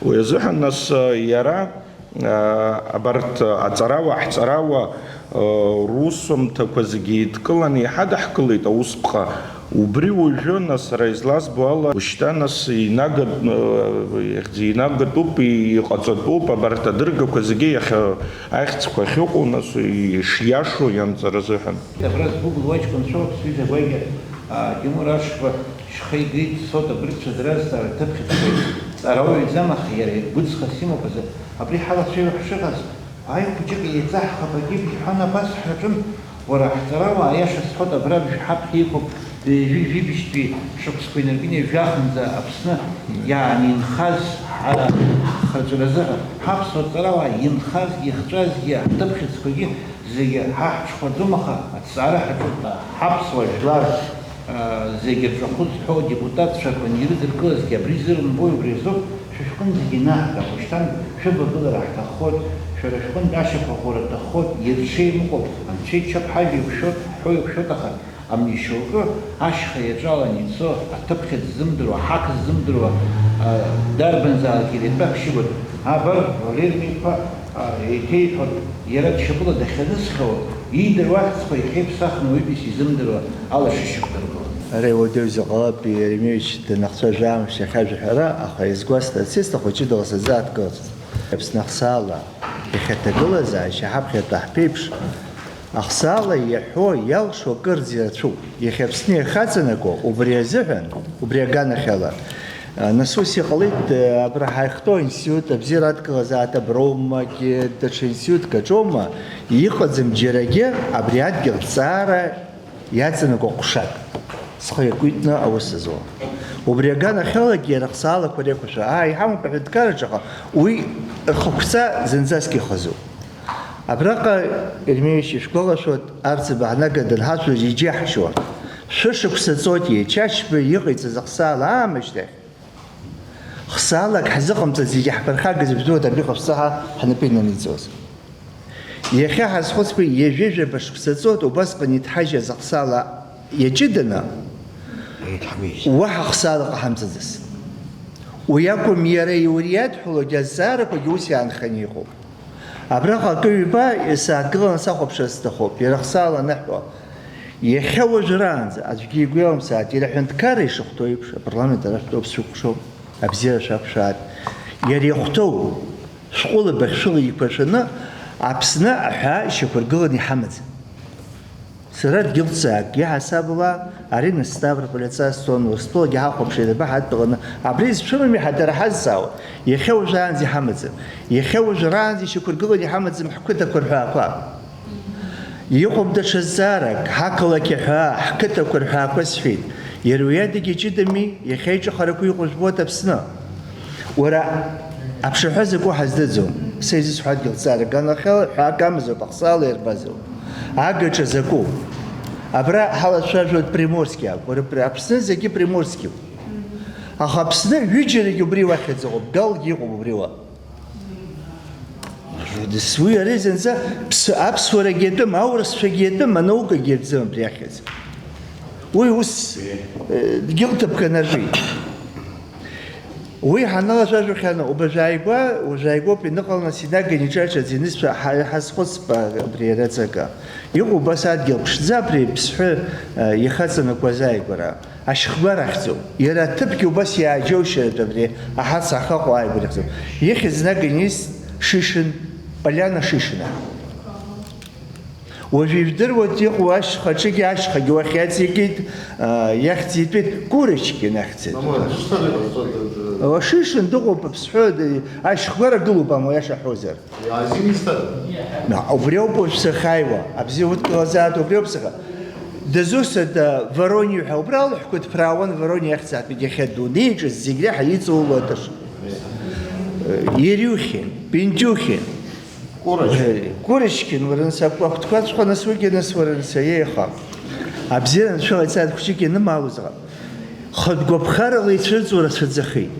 Уи азыҳәан, нас, иара, Абарҭ аҵарауаа, ҳҵарауаа, русумҭақәа зегьы еидкыланы иҳадаҳкылеит аусԥҟа. Убри уажәы, нас, сара излазбо ала, ушьҭа, нас, инагатә, инагатәуп, иҟаҵатәуп абарҭ адыргақәа зегьы иахьа ахьӡқәа ахьыҟоу, нас, ишиашоу ианҵара азыҳәан. Абра згәыблуа аҷкәынцәоуп, сҩыза гәаҩа, а, Тимур Ашба шьха игеит, Сота Брыцәа дразҵаара ҭыԥхьаӡоит. Ҵарауаҩӡам, аха иара игәыҵхас имоуп азы. Абри ҳалацәажәо ҳшыҟаз, аи хәыҷык еиҵаҳхап, агьигь ҳәан абас ҳаҿын. Уара, ҳҵарауаа, аиаша сҳәоит, абра бжә ҳаԥхьа иқәуп, ҩажәи жәибжьтәи шықәсқәа инаркны ҩажәахынӡа Аԥсны иаанинхаз ҳара ҳхырҵәаразы. Ҳаԥсуа ҵарауаа инхазгьы, ихҵәазгьы, ҳҭыԥхьыӡқәагьы зегьы ҳа ҳҽхәаӡом, аха аҭҵаара ҳаҿуп, ҳаԥсуа жәлар, а, зегьы рҿахәы зҳәо адепутатцәа рҟны ирыдыркылазгьы абри зырымбои, убри азоуп, шәышәҟынӡагьы инаҳгап, ушьҭан шәыбагылара ҳҭаххоит, шәара шәҟынтә ашьақәырӷәӷәара рҭаххоит, ирҽеим ыҟоуп, анцәа иччап, ҳажәа иқәшәоит, ҳҳәо иқәшәоит, аха Амни шьоукы ашьха иаҿалан ицо, аҭыԥхьыӡ ззымдыруа, аҳақ ззымдыруа, а, дарбанзаалак иара итәы ахшьыгәаҭоуп. Абар, Валер Миқәа, а, еиҭеиҳәон, иара ччаԥыла дахьанысхьоу, иидыруа ахьӡқәа иахьеиԥсахны уаҩытәыҩса изымдыруа алашышьақәа дыргылон. Ара иуадаҩыз иҟалап, Еремеевич данахцәажәа аамышьҭахь ажәаҳәара, аха изгәасҭарц исҭаху ҷыдала сазааҭгылацызт. Аԥсны ахсаала иахьа аҭагылазаашьа ҳаԥхьатәы ҳԥеиԥш, Ахсаала иаҳәо, иалшо акырӡа ирацәоуп. Иахьа Аԥсны иахаҵанакуа, убри азыҳәан, убри аганахьала, а, нас ус иҟалеит, а, абра ҳаихтәоу аинститут абзиара адкылазаат аброумагьы, даҽа институтк аҿоума, иҟаӡам џьарагьы абри адгьыл ҭҵаара иаҵанакуа ҟәшак. Схы иакуитәны аус зуа. Убри аганахьалагьы иара ахсаалақәа реиқәшәа, аа, иҳамоуп аҳәынҭқарраҿы, аха уи рхықәса зынӡаск ихазуп. Абраҟа, Ермеевич, ишәгәалашәоит, арҵаба ҳнага данҳацәажәоз иџьаҳшьон. Шәышықәса ҵуеит иеиҿашьба иҟаиҵаз ахсаала аамышьҭахь. Хсаалак ҳзыҟамҵац зегьы ҳԥырхагаз жәдыруеит абри ҟаԥҵаха ҳнапы инаниҵоз. Иахьа ҳазхәыцуа ҩажәи жәаба шықәса ҵуеит убасҟан иҭҳажьыз ахсаала иаҷыданы, уаҳа хсаала ҟаҳамҵаӡац. Уи акәым, иара иуриадҳәалогьы азҵаарақәагьы ус иаанханы иҟоуп. Абраҟа акы-ҩба сааҭгыланы сахәаԥшыр сҭахуп, иара хсаала аныҳәа. Иахьа уажәраанӡа аӡәгьы игәы иалымсааит, иара аҳәынҭқарра ишахәҭоу еиԥш, апарламент ара шәтәоуп, сшәыкәшоуп, абзиара шәақәшәааит. Иара иахәҭоу шәҟәыла быхшәыла еиқәыршәаны Аԥсны аҳәаа ишьақәыргыланы иҳамаӡам. Сара дгьылццакгьы ҳасабала, арина Ставрополь аҵас цон, Урыстәылагьы ҳахәаԥшит, абаҳа адтәаланы, абри зцәымами ҳа дара ҳазҵаауа, иахьа уажәраанӡа иҳамаӡам, иахьа уажәраанӡа ишьақәыргыланы иҳамаӡам ҳқыҭақәа рҳәаақәа. Иҟоуп даҽа зҵаарак, ҳақалақь аҳәаа, ҳқыҭақәа рҳәаақәа сҳәеит, иара уи адагьы ҷыдами, иахьа иҿыхарақәа иҟоу жәбоит Аԥсны. Уара, аԥшаҳәа закәу ҳаздыӡом. Са изысҳәо адгьыл ҵаара аганахьала ҳәаак амазоуп, ахсаала иарбазоуп. Агаҿа закәу? Абра ҳалацәажәоит Приморски акәу, рыпри-, Аԥсны зегьы Приморскиуп. Аха Аԥсны ҩыџьарагьы убри уахьӡ ыҟоуп, Галгьы иҟоуп убри уа. Уи ари зынӡа ԥсы-, аԥсуарагьы иатәым, аурысцәагьы иатәым, анаукагьы иатәым абри ахьӡ. Уи ус, э, дгьыл ҭыԥк анаржәит. Уи ҳаналацәажәахьан, убажәааигәа, уажәааигәоуп иныҟаланы Синаганиҿы аҽаӡинызшәа ҳа-, ҳазхәыцп абри араҵага. Иҟоуп убас адгьыл ԥшӡа, абри Ԥсҳәы, э, ихаҵанакуаз ааигәара. Ашьхгәар ахьӡуп. Иара аҭыԥгьы убас иааџьоушьартә абри аҳаца ахаҟа ааигәара ихьӡуп. Ихьӡ Наганис Шишин, Поляна Шишина. Уажә ижәдыруеит иҟоу ашьха аҿыгьы, ашьхагьы уахь иаҵигеит, а, иахьӡ итәеит, Курочкин ахьӡ. О, Шишин дыҟоуп, аԥсҳәы, д-, ашьхгәара гылоуп, ама, иаша ҳҳәозар. Иаазимисҭада? На, убри ауп уажә сахьааиуа, абзиа удкылазааит, убри ауп саха. Дызусҭада Ворони ҳәа, убра алыҳәқәа ҭԥраауан, Ворони ахьӡ аатәеит, иахьа адунеи аҿы зегь реиҳа иҵоуло атыш. Ирюхин, Пентиухин. Курочкин. Курочкин, уара, нас, акәтқәа цәҟа, нас, уигьы, нас, уара, нас, еиха. Абзиара анцәа ҟаиҵааит, хәыҷык ианымаалозаҟа. Хатә гәаԥхарала ицәырҵуа рацәаӡахеит.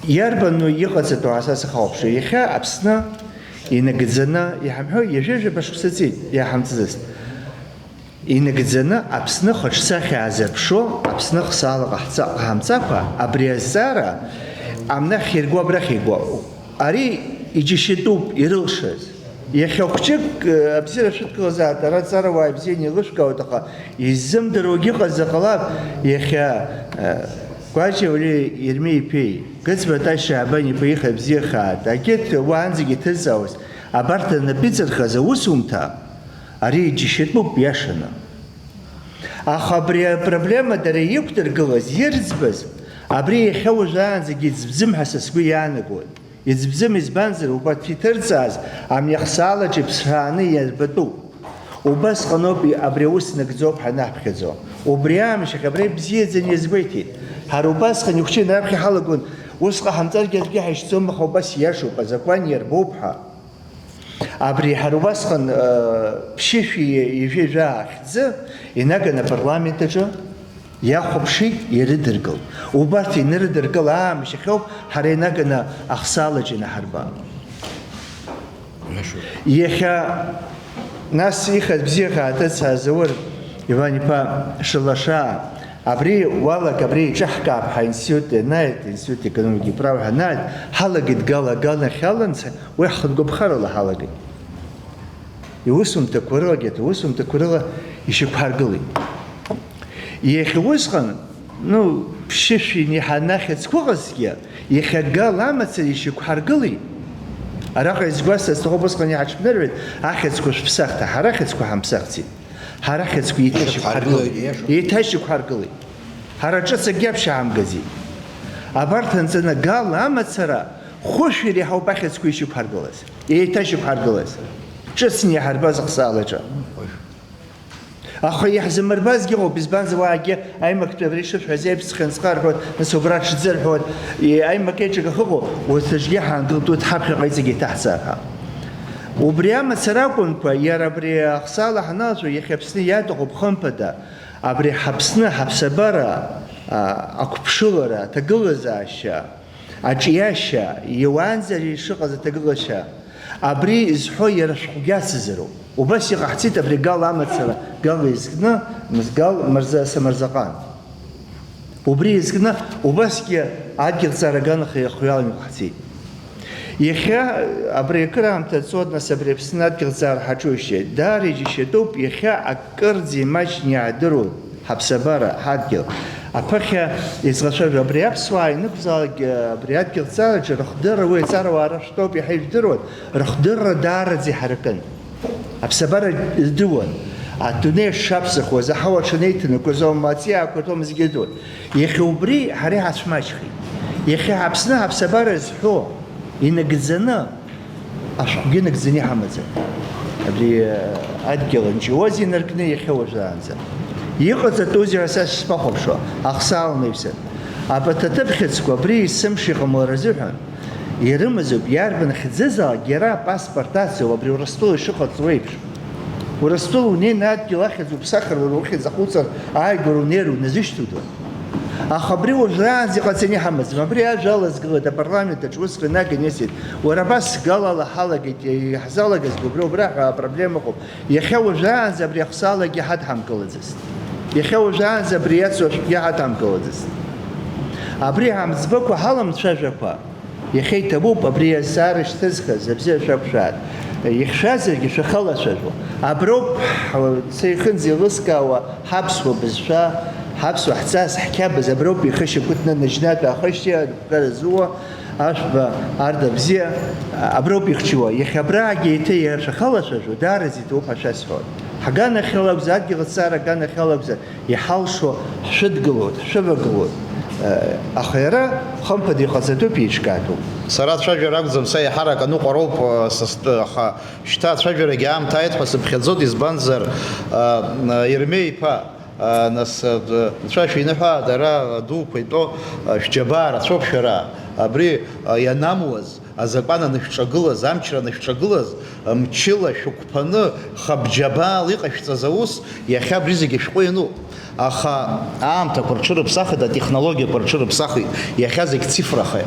Иарбану иҟаҵатәу аса сахауԥшуа? Иахьа Аԥсны инагӡаны, иҳамҳәо, ҩажәа-ҩажәаба шықәса ҵит, иаҳамҵыцызт. Инагӡаны Аԥсны хаҿсахьа аазырԥшуа, Аԥсны хсаала ҟаҳҵа-, ҟаҳамҵакәа, абри азҵаара амнахь ирго, абрахь игәаҟуп. Ари иџьашьатәуп ирылшаз. Иахьа хәҷык, э, абзиара шәыдкылазааит, ара аҵарауаа ибзианы еилышәкаауеит, аха иззымдыруагьы ыҟазар ҟалап, иахьа, э, Гәаџьа Валери Ермеи-иԥеи, Гыцба Ташьа Абан-иԥа ихьӡ бзиахааит, агьырҭ уаанӡагьы иҭызҵаауаз, абарҭ рнапы иҵырхыз аусумҭа, ари иџьашьатәуп иашаны. Аха абри апроблема дара иқәдыргылаз, ирӡбаз, абри иахьа уажәраанӡагьы иӡбӡым ҳәа са сгәы иаанагоит. Иӡбӡым, избанзар, убарҭ иҭырҵааз амҩахсаалаҿ иԥсрааны иарбатәуп. Убасҟаноуп и-, абри аус нагӡоуп ҳанаҳԥхьаӡо. Убри аамышьахь абра ибзиаӡаны иазгәеиҭеит. Ҳара убасҟан ихәҷы раԥхьа ҳалагон, ус ҟаҳамҵаргьы аӡәгьы ҳаишьӡом, аха убас иашоуп, азакәан иарбоуп ҳәа. Абри ҳара убасҟан, э, ԥшьышәи ҩажәи жәаа хьӡы инаганы апарламент аҿы иахәаԥшит, ирыдыркылт. Убарҭ инарыдыркыла аамышьахьоуп ҳара инаганы ахсаалаҿ инаҳарба. Иашоуп. Иахьа нас ихаз бзиахааит, Заур Иван-иԥа Шалашаа. Абри уалак, абри иҿаҳкаап ҳәа аинститут ианааит, институт экономикатә права ҳәа анааит, ҳалагеит Гал аганахь алан, уи ҳхатә гәаԥхарала ҳалагеит. Иусумҭақәа рылагеит, иусумҭақәа рыла ишьақәҳаргылеит. Иахьа усҟан, ну, ԥшьышәи ҳанахьыӡқәа ыҟазҭгьы, иахьа Гал амацара ишьақәҳаргылеит. Араҟа изгәасҭарц сҭахуп, усҟан иҳаҽԥнырҳәеит, ахьӡқәа шәыԥсахт, ҳара ахьӡқәа ҳамԥсахӡеит. Ҳара ахьӡқәа еиҭа ишьақәҳаргылеит. Ишьақәҳаргылеит, иашоуп. Еиҭа ишьақәҳаргылеит. Ҳара ҿыц акгьы аԥшьаамгаӡеит. Абарҭ анҵаны Гал амацара хәышә иреиҳауп ахьӡқәа ишьақәҳаргылаз. Еиҭа ишьақәҳаргылаз. Ҿыцны иаҳарбаз ахсаалаҿы. Аха иаҳзамырбазгьы ыҟоуп, избанзар, уаагьы аимактәи абри ишышәҳәаз еиԥш, ҵхьынҵҟа рҳәоит, нас убра ҽӡы рҳәоит, и-, аимак еиҿкаах ыҟоуп, урҭ рыҿгьы ҳаангылт, урҭ ҳаԥхьаҟа иҵегь иҭаҳҵар ҳәа. Убри амацара акәымкәа, иара абри ахсаала ҳаналацәажәо, иахьа Аԥсны иаҭахуп, хымԥада, абри ҳаԥсны, ҳаԥсабара, а, ақәыԥшылара, аҭагылазаашьа, аҿиашьа, иуаанӡа ари ишыҟаз аҭагылашьа, абри изҳәо иара шәҟәгьы ацызароуп. Убас иҟаҳҵеит абри Гал амацара, Гал изкны, Гал Мырза Самырзаҟан. Убри изкны, убасгьы адгьылҵара аганахьала иахҩаланы иҟаҳҵеит. Иахьа абри акыраамҭа ҵуан, нас абри Аԥсны адгьылҵара ҳаҿушьҭ. Даара иџьашьатәуп, иахьа акырӡа имаҷны иаадыруеит. Ҳаԥсабара, ҳадгьыл. Аԥыхьа излацәажәо, абри аԥсуаа ианықәзаалак, абри адгьылҵаараҿы рыхдырра, уи аҵарауаа рахьтәоуп, иаҳа ижәдыруан, рыхдырра даараӡа иҳаракын. Аԥсабара идыруан. Адунеи шаԥсахуаз, аҳауа аҽанеиҭанакуаз аума, аҵиаақәа ртәом, зегьы рдыруан. Иахьа убри ҳара иҳацәмаҷхеит. Иахьа Аԥсны ҳаԥсабара зҳәо, инагӡаны, ашәҟәгьы нагӡаны иҳамаӡам. Абри, э, адгьыл анҿиуаз инаркны иахьа уажәраанӡа. Иҟаҵатәузеи ҳәа са сышԥахәаԥшуа, ахсааланы исымоуп. Абарҭ аҭыԥхьыӡқәа абри есымша иҟамлара азыҳәан ирымазоуп, иарбан хьӡызаалак иара апаспорт ацу, абри Урыстәыла ишыҟаҵоу еиԥш. Урыстәыла унеины адгьыл ахьӡ уԥсахыр, уара ухьӡ ахуҵар, ааигәара унеир уназышьҭуада? Аха абри уажәраанӡа иҟаҵаны иҳамаӡам. Абри ажәа алазгылеит апарламент аҿы, ус рнаганы иасит. Уара абас галала ҳалагеит, иаҳзалагазгьы убри убра ҳәа апроблема ыҟоуп. Иахьа уажәраанӡа абри ахсалагьы ҳадҳамкылаӡацт. Иахьа уажәраанӡа абри иацу ашәҟәгьы ҳадҳамкылаӡацт. Абри ҳамӡбақәа ҳаламцәажәақәа, иахьа иҭабуп абри азҵаара шьҭызхыз, абзиа шәақәшәааит. Ихьшәазаргьы шәахалацәажәо. Аброуп ҳа-, са ихынӡ еилыскаауа ҳаԥсуа бызшәа, ҳаԥсуа ҳҵас, ҳқьабз, аброуп ихы шьақәытәны наџьнатә аахышьҭиаа рыԥгара зуа, Ашәба арда бзиа, аброуп ихьчуа. Иахьа абраагьы еиҭа иашахалацәажәо, даараӡа иҭоуп ҳәа шәасҳәоит. Ҳганахьала акәзар, адгьыл аҭҵаара аганахьала акәзар, иҳалшо ҳшәыдгылоит, ҳшәывагылоит. Аха иара, хымԥада, иҟаҵатәуп, еиҿкаатәуп. Сара ацәажәара акәӡам, са еиҳарак аныҟәароуп, са стәы, аха шьҭа ацәажәарагьы аамҭа ааит ҳәа сыԥхьаӡоит, избанзар, Ермеи иԥа, А, нас, а, анцәа шәиныҳәааит, ара адуқәа итәоу, а, шәџьабаа рацәоуп шәара. Абри, а, ианамуаз, азакәан анышәҿагылаз, амчра анышәҿагылаз, мчыла шәықәԥаны, хабџьабаала иҟашәҵаз аус, иахьа абри зегьы шәҟәы иануп. Аха аамҭақәа рҽырыԥсахит, атехнологиақәа рҽырыԥсахит, иахьа зегь цифрахеит.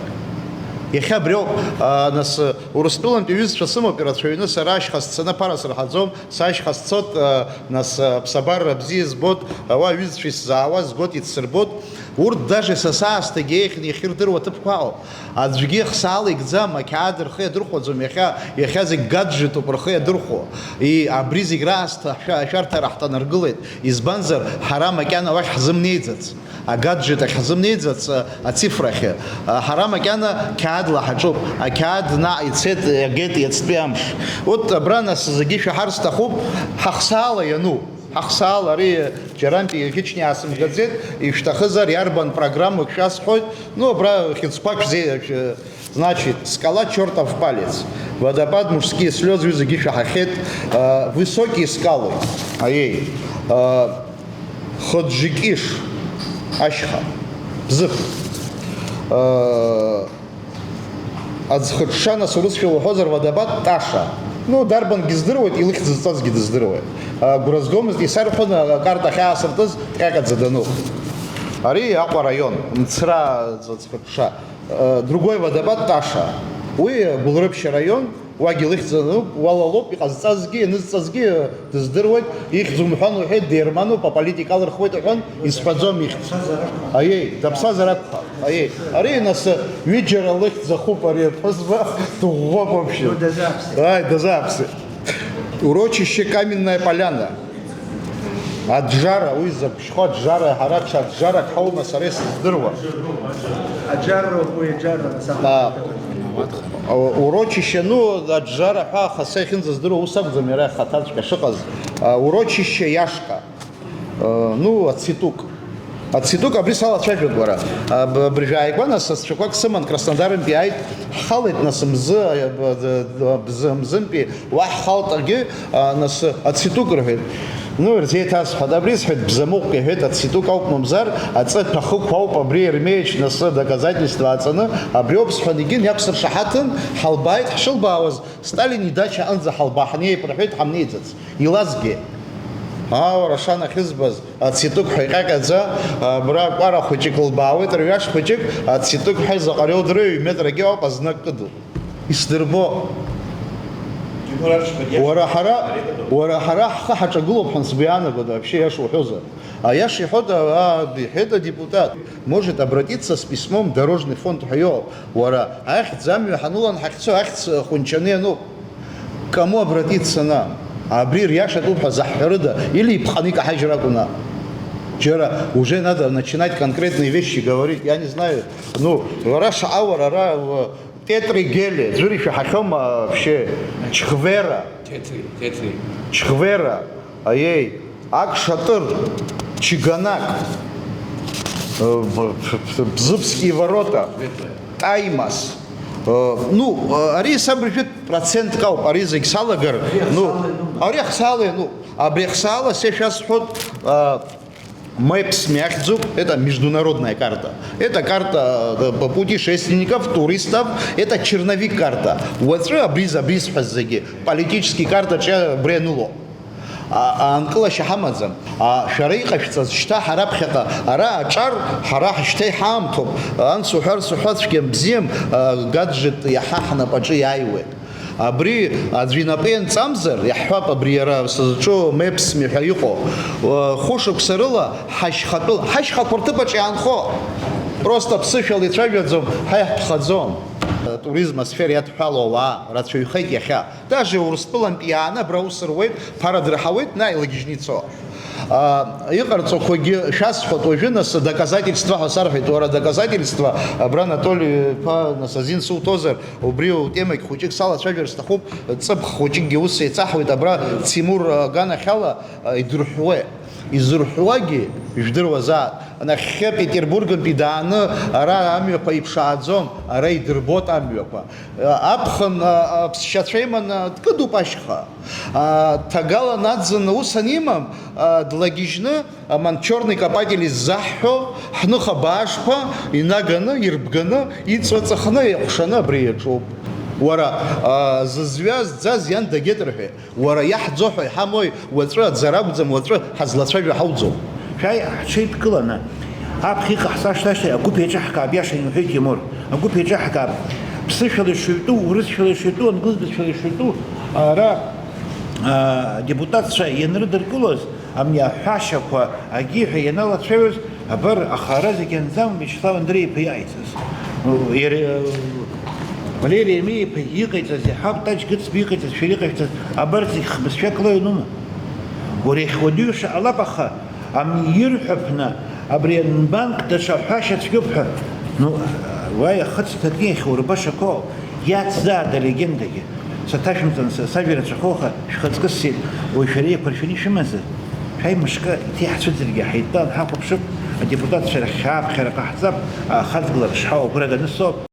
Иахьа абриоуп, а, нас, Урыстәылантәи иҩызцәа сымоуп ирацәаҩны, сара ашьха сцаны аԥара сырҳаӡом, Сашьха сцот, э, нас, э, аԥсабара бзиа збот, ауаа ҩызцәа исзаауаз згот, ицсырбот. Урҭ даже са саасҭагьы еиӷьны иахьырдыруа аҭыԥқәа ыҟоуп. Аӡәгьы хсаала икӡам, ақьаад рхы иадырхәаӡом, иахьа, иахьа зегь гаджетуп рхы иадырхәо. И, абри зегь раасҭа ашәа-, ашәарҭара ҳҭанаргылеит. Избанзар, ҳара макьана уахь ҳзымнеиӡац. Агаджет ахь ҳзымнеиӡац, а, ацифрахьы. А, ҳара макьана қьаадла ҳаҿуп. Ақьаад наҟ ицеит, иагеит иацтәи амш. Урҭ абра нас зегьы шәаҳар сҭахуп, ҳахсаала иану. Ҳахсаала, ари џьарантәи иахьычны иаасымгаӡеит, ишәҭахызар, иарбан программак шәасҳәоит. Ну, абра хьыӡқәак шәзеи-, шә-, значит, скала чёртов палец. Водопад, мужские слёзы, уи зегьы шәаҳахьеит. А, высокие скалы. Аиеи. А, Ходжикиш, ашьха, Бзыԥ. Э, аӡхыҽҽа, нас, урысшәа уҳәозар, водопад Таша. Ну, дарбангьы здыруеит, илыхьӡ зҵазгьы дыздыруеит. Э, агәра згомызт, исарҳәон, акарта ахьаасыртыз, ҟьаҟьаӡа дануп. Ари Аҟәа араион, Мцра аӡхыҽҽа. Э, другой водопад Таша. Уи Гәылрыԥшь араион. Уагьы лыхьӡ ануп, уалалоуп, иҟазҵазгьы, ианызҵазгьы дыздыруеит, ихьӡ умҳәан уҳәеит, деермануп, аполитика алырхуеит уҳәан, исҳәаӡом ихьӡ. Аиеи, даԥсазар акәхап. Аиеи, ари нас ҩыџьара лыхьӡ ахуп ари аԥҳәызба, дыӷәӷәоуп вообще. Ну, дазааԥсеит. Ааи, дазааԥсеит. Урочище Каменная Поляна. Аӡәӡәара, уи закә шьхо аӡәӡәара, ҳара ҽа аӡәӡәарак ҳаума сара исыздыруа? Аӡәӡәароуп уи, аӡәӡәара, нас. А, урочище, ну, аӡәӡәара ҳәа, аха са иахьынӡаздыруа ус акәӡам, иара ихаҭаҵәҟьа шыҟаз. А, урочище Иашка. А, ну, ацитук. Ацитук абри салацәажәоит, уара. А, б-, абыржәы ааигәа, нас, сасцәақәак сыман, Краснодарынтәи ааит, ҳхалеит, нас, мзы, а, б-, д-, д-, мзы, мзынтәи уа ҳхалт, аргьы, а, нас, ацитук рҳәеит. Ну, ирзеиҭасҳәеит, абри сҳәеит, бзамыҟәк иҳәеит, ацитук ауп, мамзар, аҵыҭәа хықә ауп, абри Ермеич, нас, доказательство ааҵаны, абри ауп сҳәан, егьин иақәсыршаҳаҭын, ҳалбааит, ҳшылбаауаз, Сталин идача аҟынӡа ҳалбаа ҳнеип рҳәеит, ҳамнеиӡац. Илазгеит. Аа, уара, шанахьызбаз, ацитук ҳәа иҟьаҟьаӡа, абра акәара хәыҷык лбаауеит, рҩаш хәыҷык, ацитук ҳәа изаҟариоу дырҩ метрагьы ауп, азнак кыду. Исдырбо. Уара ҳара, уара ҳара ҳхы ҳаҿагылоуп ҳәа сгәы иаанагоит, вообще, иаша уҳәозар. Аиаша иҳәоит, а, а, иҳәеит адепутат, может обратиться с письмом в дорожный фонд ҳәа иоуп. Уара, ахьӡ амҩа ҳанылан ҳахьцо, ахьӡ хәынчаны иануп. Кому обратиться нам? Абри риашатәуп ҳәа заҳҳәарыда, или иԥҟаны икаҳажьыр акәын? Џьара уже надо начинать конкретные вещи говорить. Я не знаю, ну, уара шаҟа уара ара, Тетри Гели, ӡәыр ишәаҳахьоума вообще? Чхвера. Тетри, Тетри. Чхвера, аиеи, Ак Шатыр, Чиганак, э, б-, б-, б-, Бзыпские ворота, Таймас. Э, ну, э, ари саб ржәытә процентк ауп, ари зегь салагар, ну, ари ахсаала иануп. Абри ахсаала сашәасҳәоит, э, Мэпс миахьӡуп, это международная карта. Это карта, э, путешественников, туристов, это черновик карта. Уаҵәы абри, абри сҳәаз зегьы политический карта ҿиа абри аныло. Аанкылашьа ҳамаӡам. Шәара иҟашәҵаз шьҭа ҳара ԥхьаҟа ара аҿар, ҳара шьҭа иҳаамҭоуп. Анс уҳәар сҳәа, цәгьам бзиам, гаджет иаҳа ҳнапаҿы иааиуеит. Абри аӡәы инапы ианҵамзар, иаҳҳәап, абри иара сызҿу меԥсми ҳәа иҟоу, хәышықәса рыла ҳашьхатәыла, ҳашьхақәа рҭыԥаҿ иаанхо. Просто ԥсышәала ицәажәаӡом, ҳа иаҳԥхаӡом. Туризм асфера иадҳәалоу ауаа рацәаҩхеит иахьа. Даже Урыстәылантә иааны абра аус руеит, ԥара дырҳауеит, наи илыгьежьны ицо. Иҟарҵақәагьы шәасҳәоит уажәы, нас, доказательства ҳәа сарҳәеит. Уара доказательства, абра Анатоли иԥа, нас, азин суҭозар, убри утемагь хәыҷык салацәажәар сҭахуп, ҵыԥх хәыҷыкгьы ус еицаҳуеит, абра Тимур аганахьала идырҳәуеит. Изырҳәуагьы жәдыруазаап, нахьхьи Петербургынтәи дааны ара амҩақәа иԥшааӡом, ара идырбоит амҩақәа. Аԥхын аԥсшьацәа иманы дкыдуп ашьха. Ҭагалан аӡын ус анимам, длagьежьны, аман черный копатель иззаҳҳәо, ҳныха баашқәа инаганы, ирбганы, иҵәыҵыхны, еиҟәшаны абри иаҿуп. Уара, зызҩа зӡаз иан дагеит рҳәеит. Уара иаҳӡо ҳәа иҳамои, уаҵәы аӡара акәӡам, уаҵәы ҳазлацәажәо ҳауӡом. Шәааи, ҳҽеидкыланы, аԥхьа иҟаҳҵашт ашьҭахь агәыԥ еиҿаҳкаап, иаша иҳәеит Тимур. Агәыԥ еиҿаҳкаап. Ԥсышәала ишыҩтәу, урысшәала ишыҩтәу, англызбызшәала ишыҩтәу, ара, а, адепутатцәа ианрыдыркылоз, ами аҳәашьақәа агьиҳәа ианалацәажәоз, абар, аха ара зегь анӡам Виачеслав Андреи-иԥа иҟаиҵаз. Иара, Валери Еремеи-иԥа иҟаиҵаз, иаҳҳәап, Таџь Гыцба иҟаиҵаз, шәара иҟашәҵаз, абарҭ зегь хбызшәак лоуи анума? Уара иахьуадаҩу шаҟа лакәаха, ами ирҳәо аԥны, абри анбанк даҽа ҳәашьа цәгьоуп ҳәа, ну, уа иахыҵ ҭакы иахьурба шако, иацзаада алегендагьы? Саҭашәымҵан са, сажәа рацәахоха, шәхаҵкы ссеит, уи шәара еиқәыршәаны ишәымазар? Шәааи мышкы иҭеиҳцәыӡыргьы ҳаидтәалан ҳахәаԥшып, адепутатцәа рахь ааԥхьара ҟаҳҵап, ахаҵгылара шҳау агәра ганы соуп,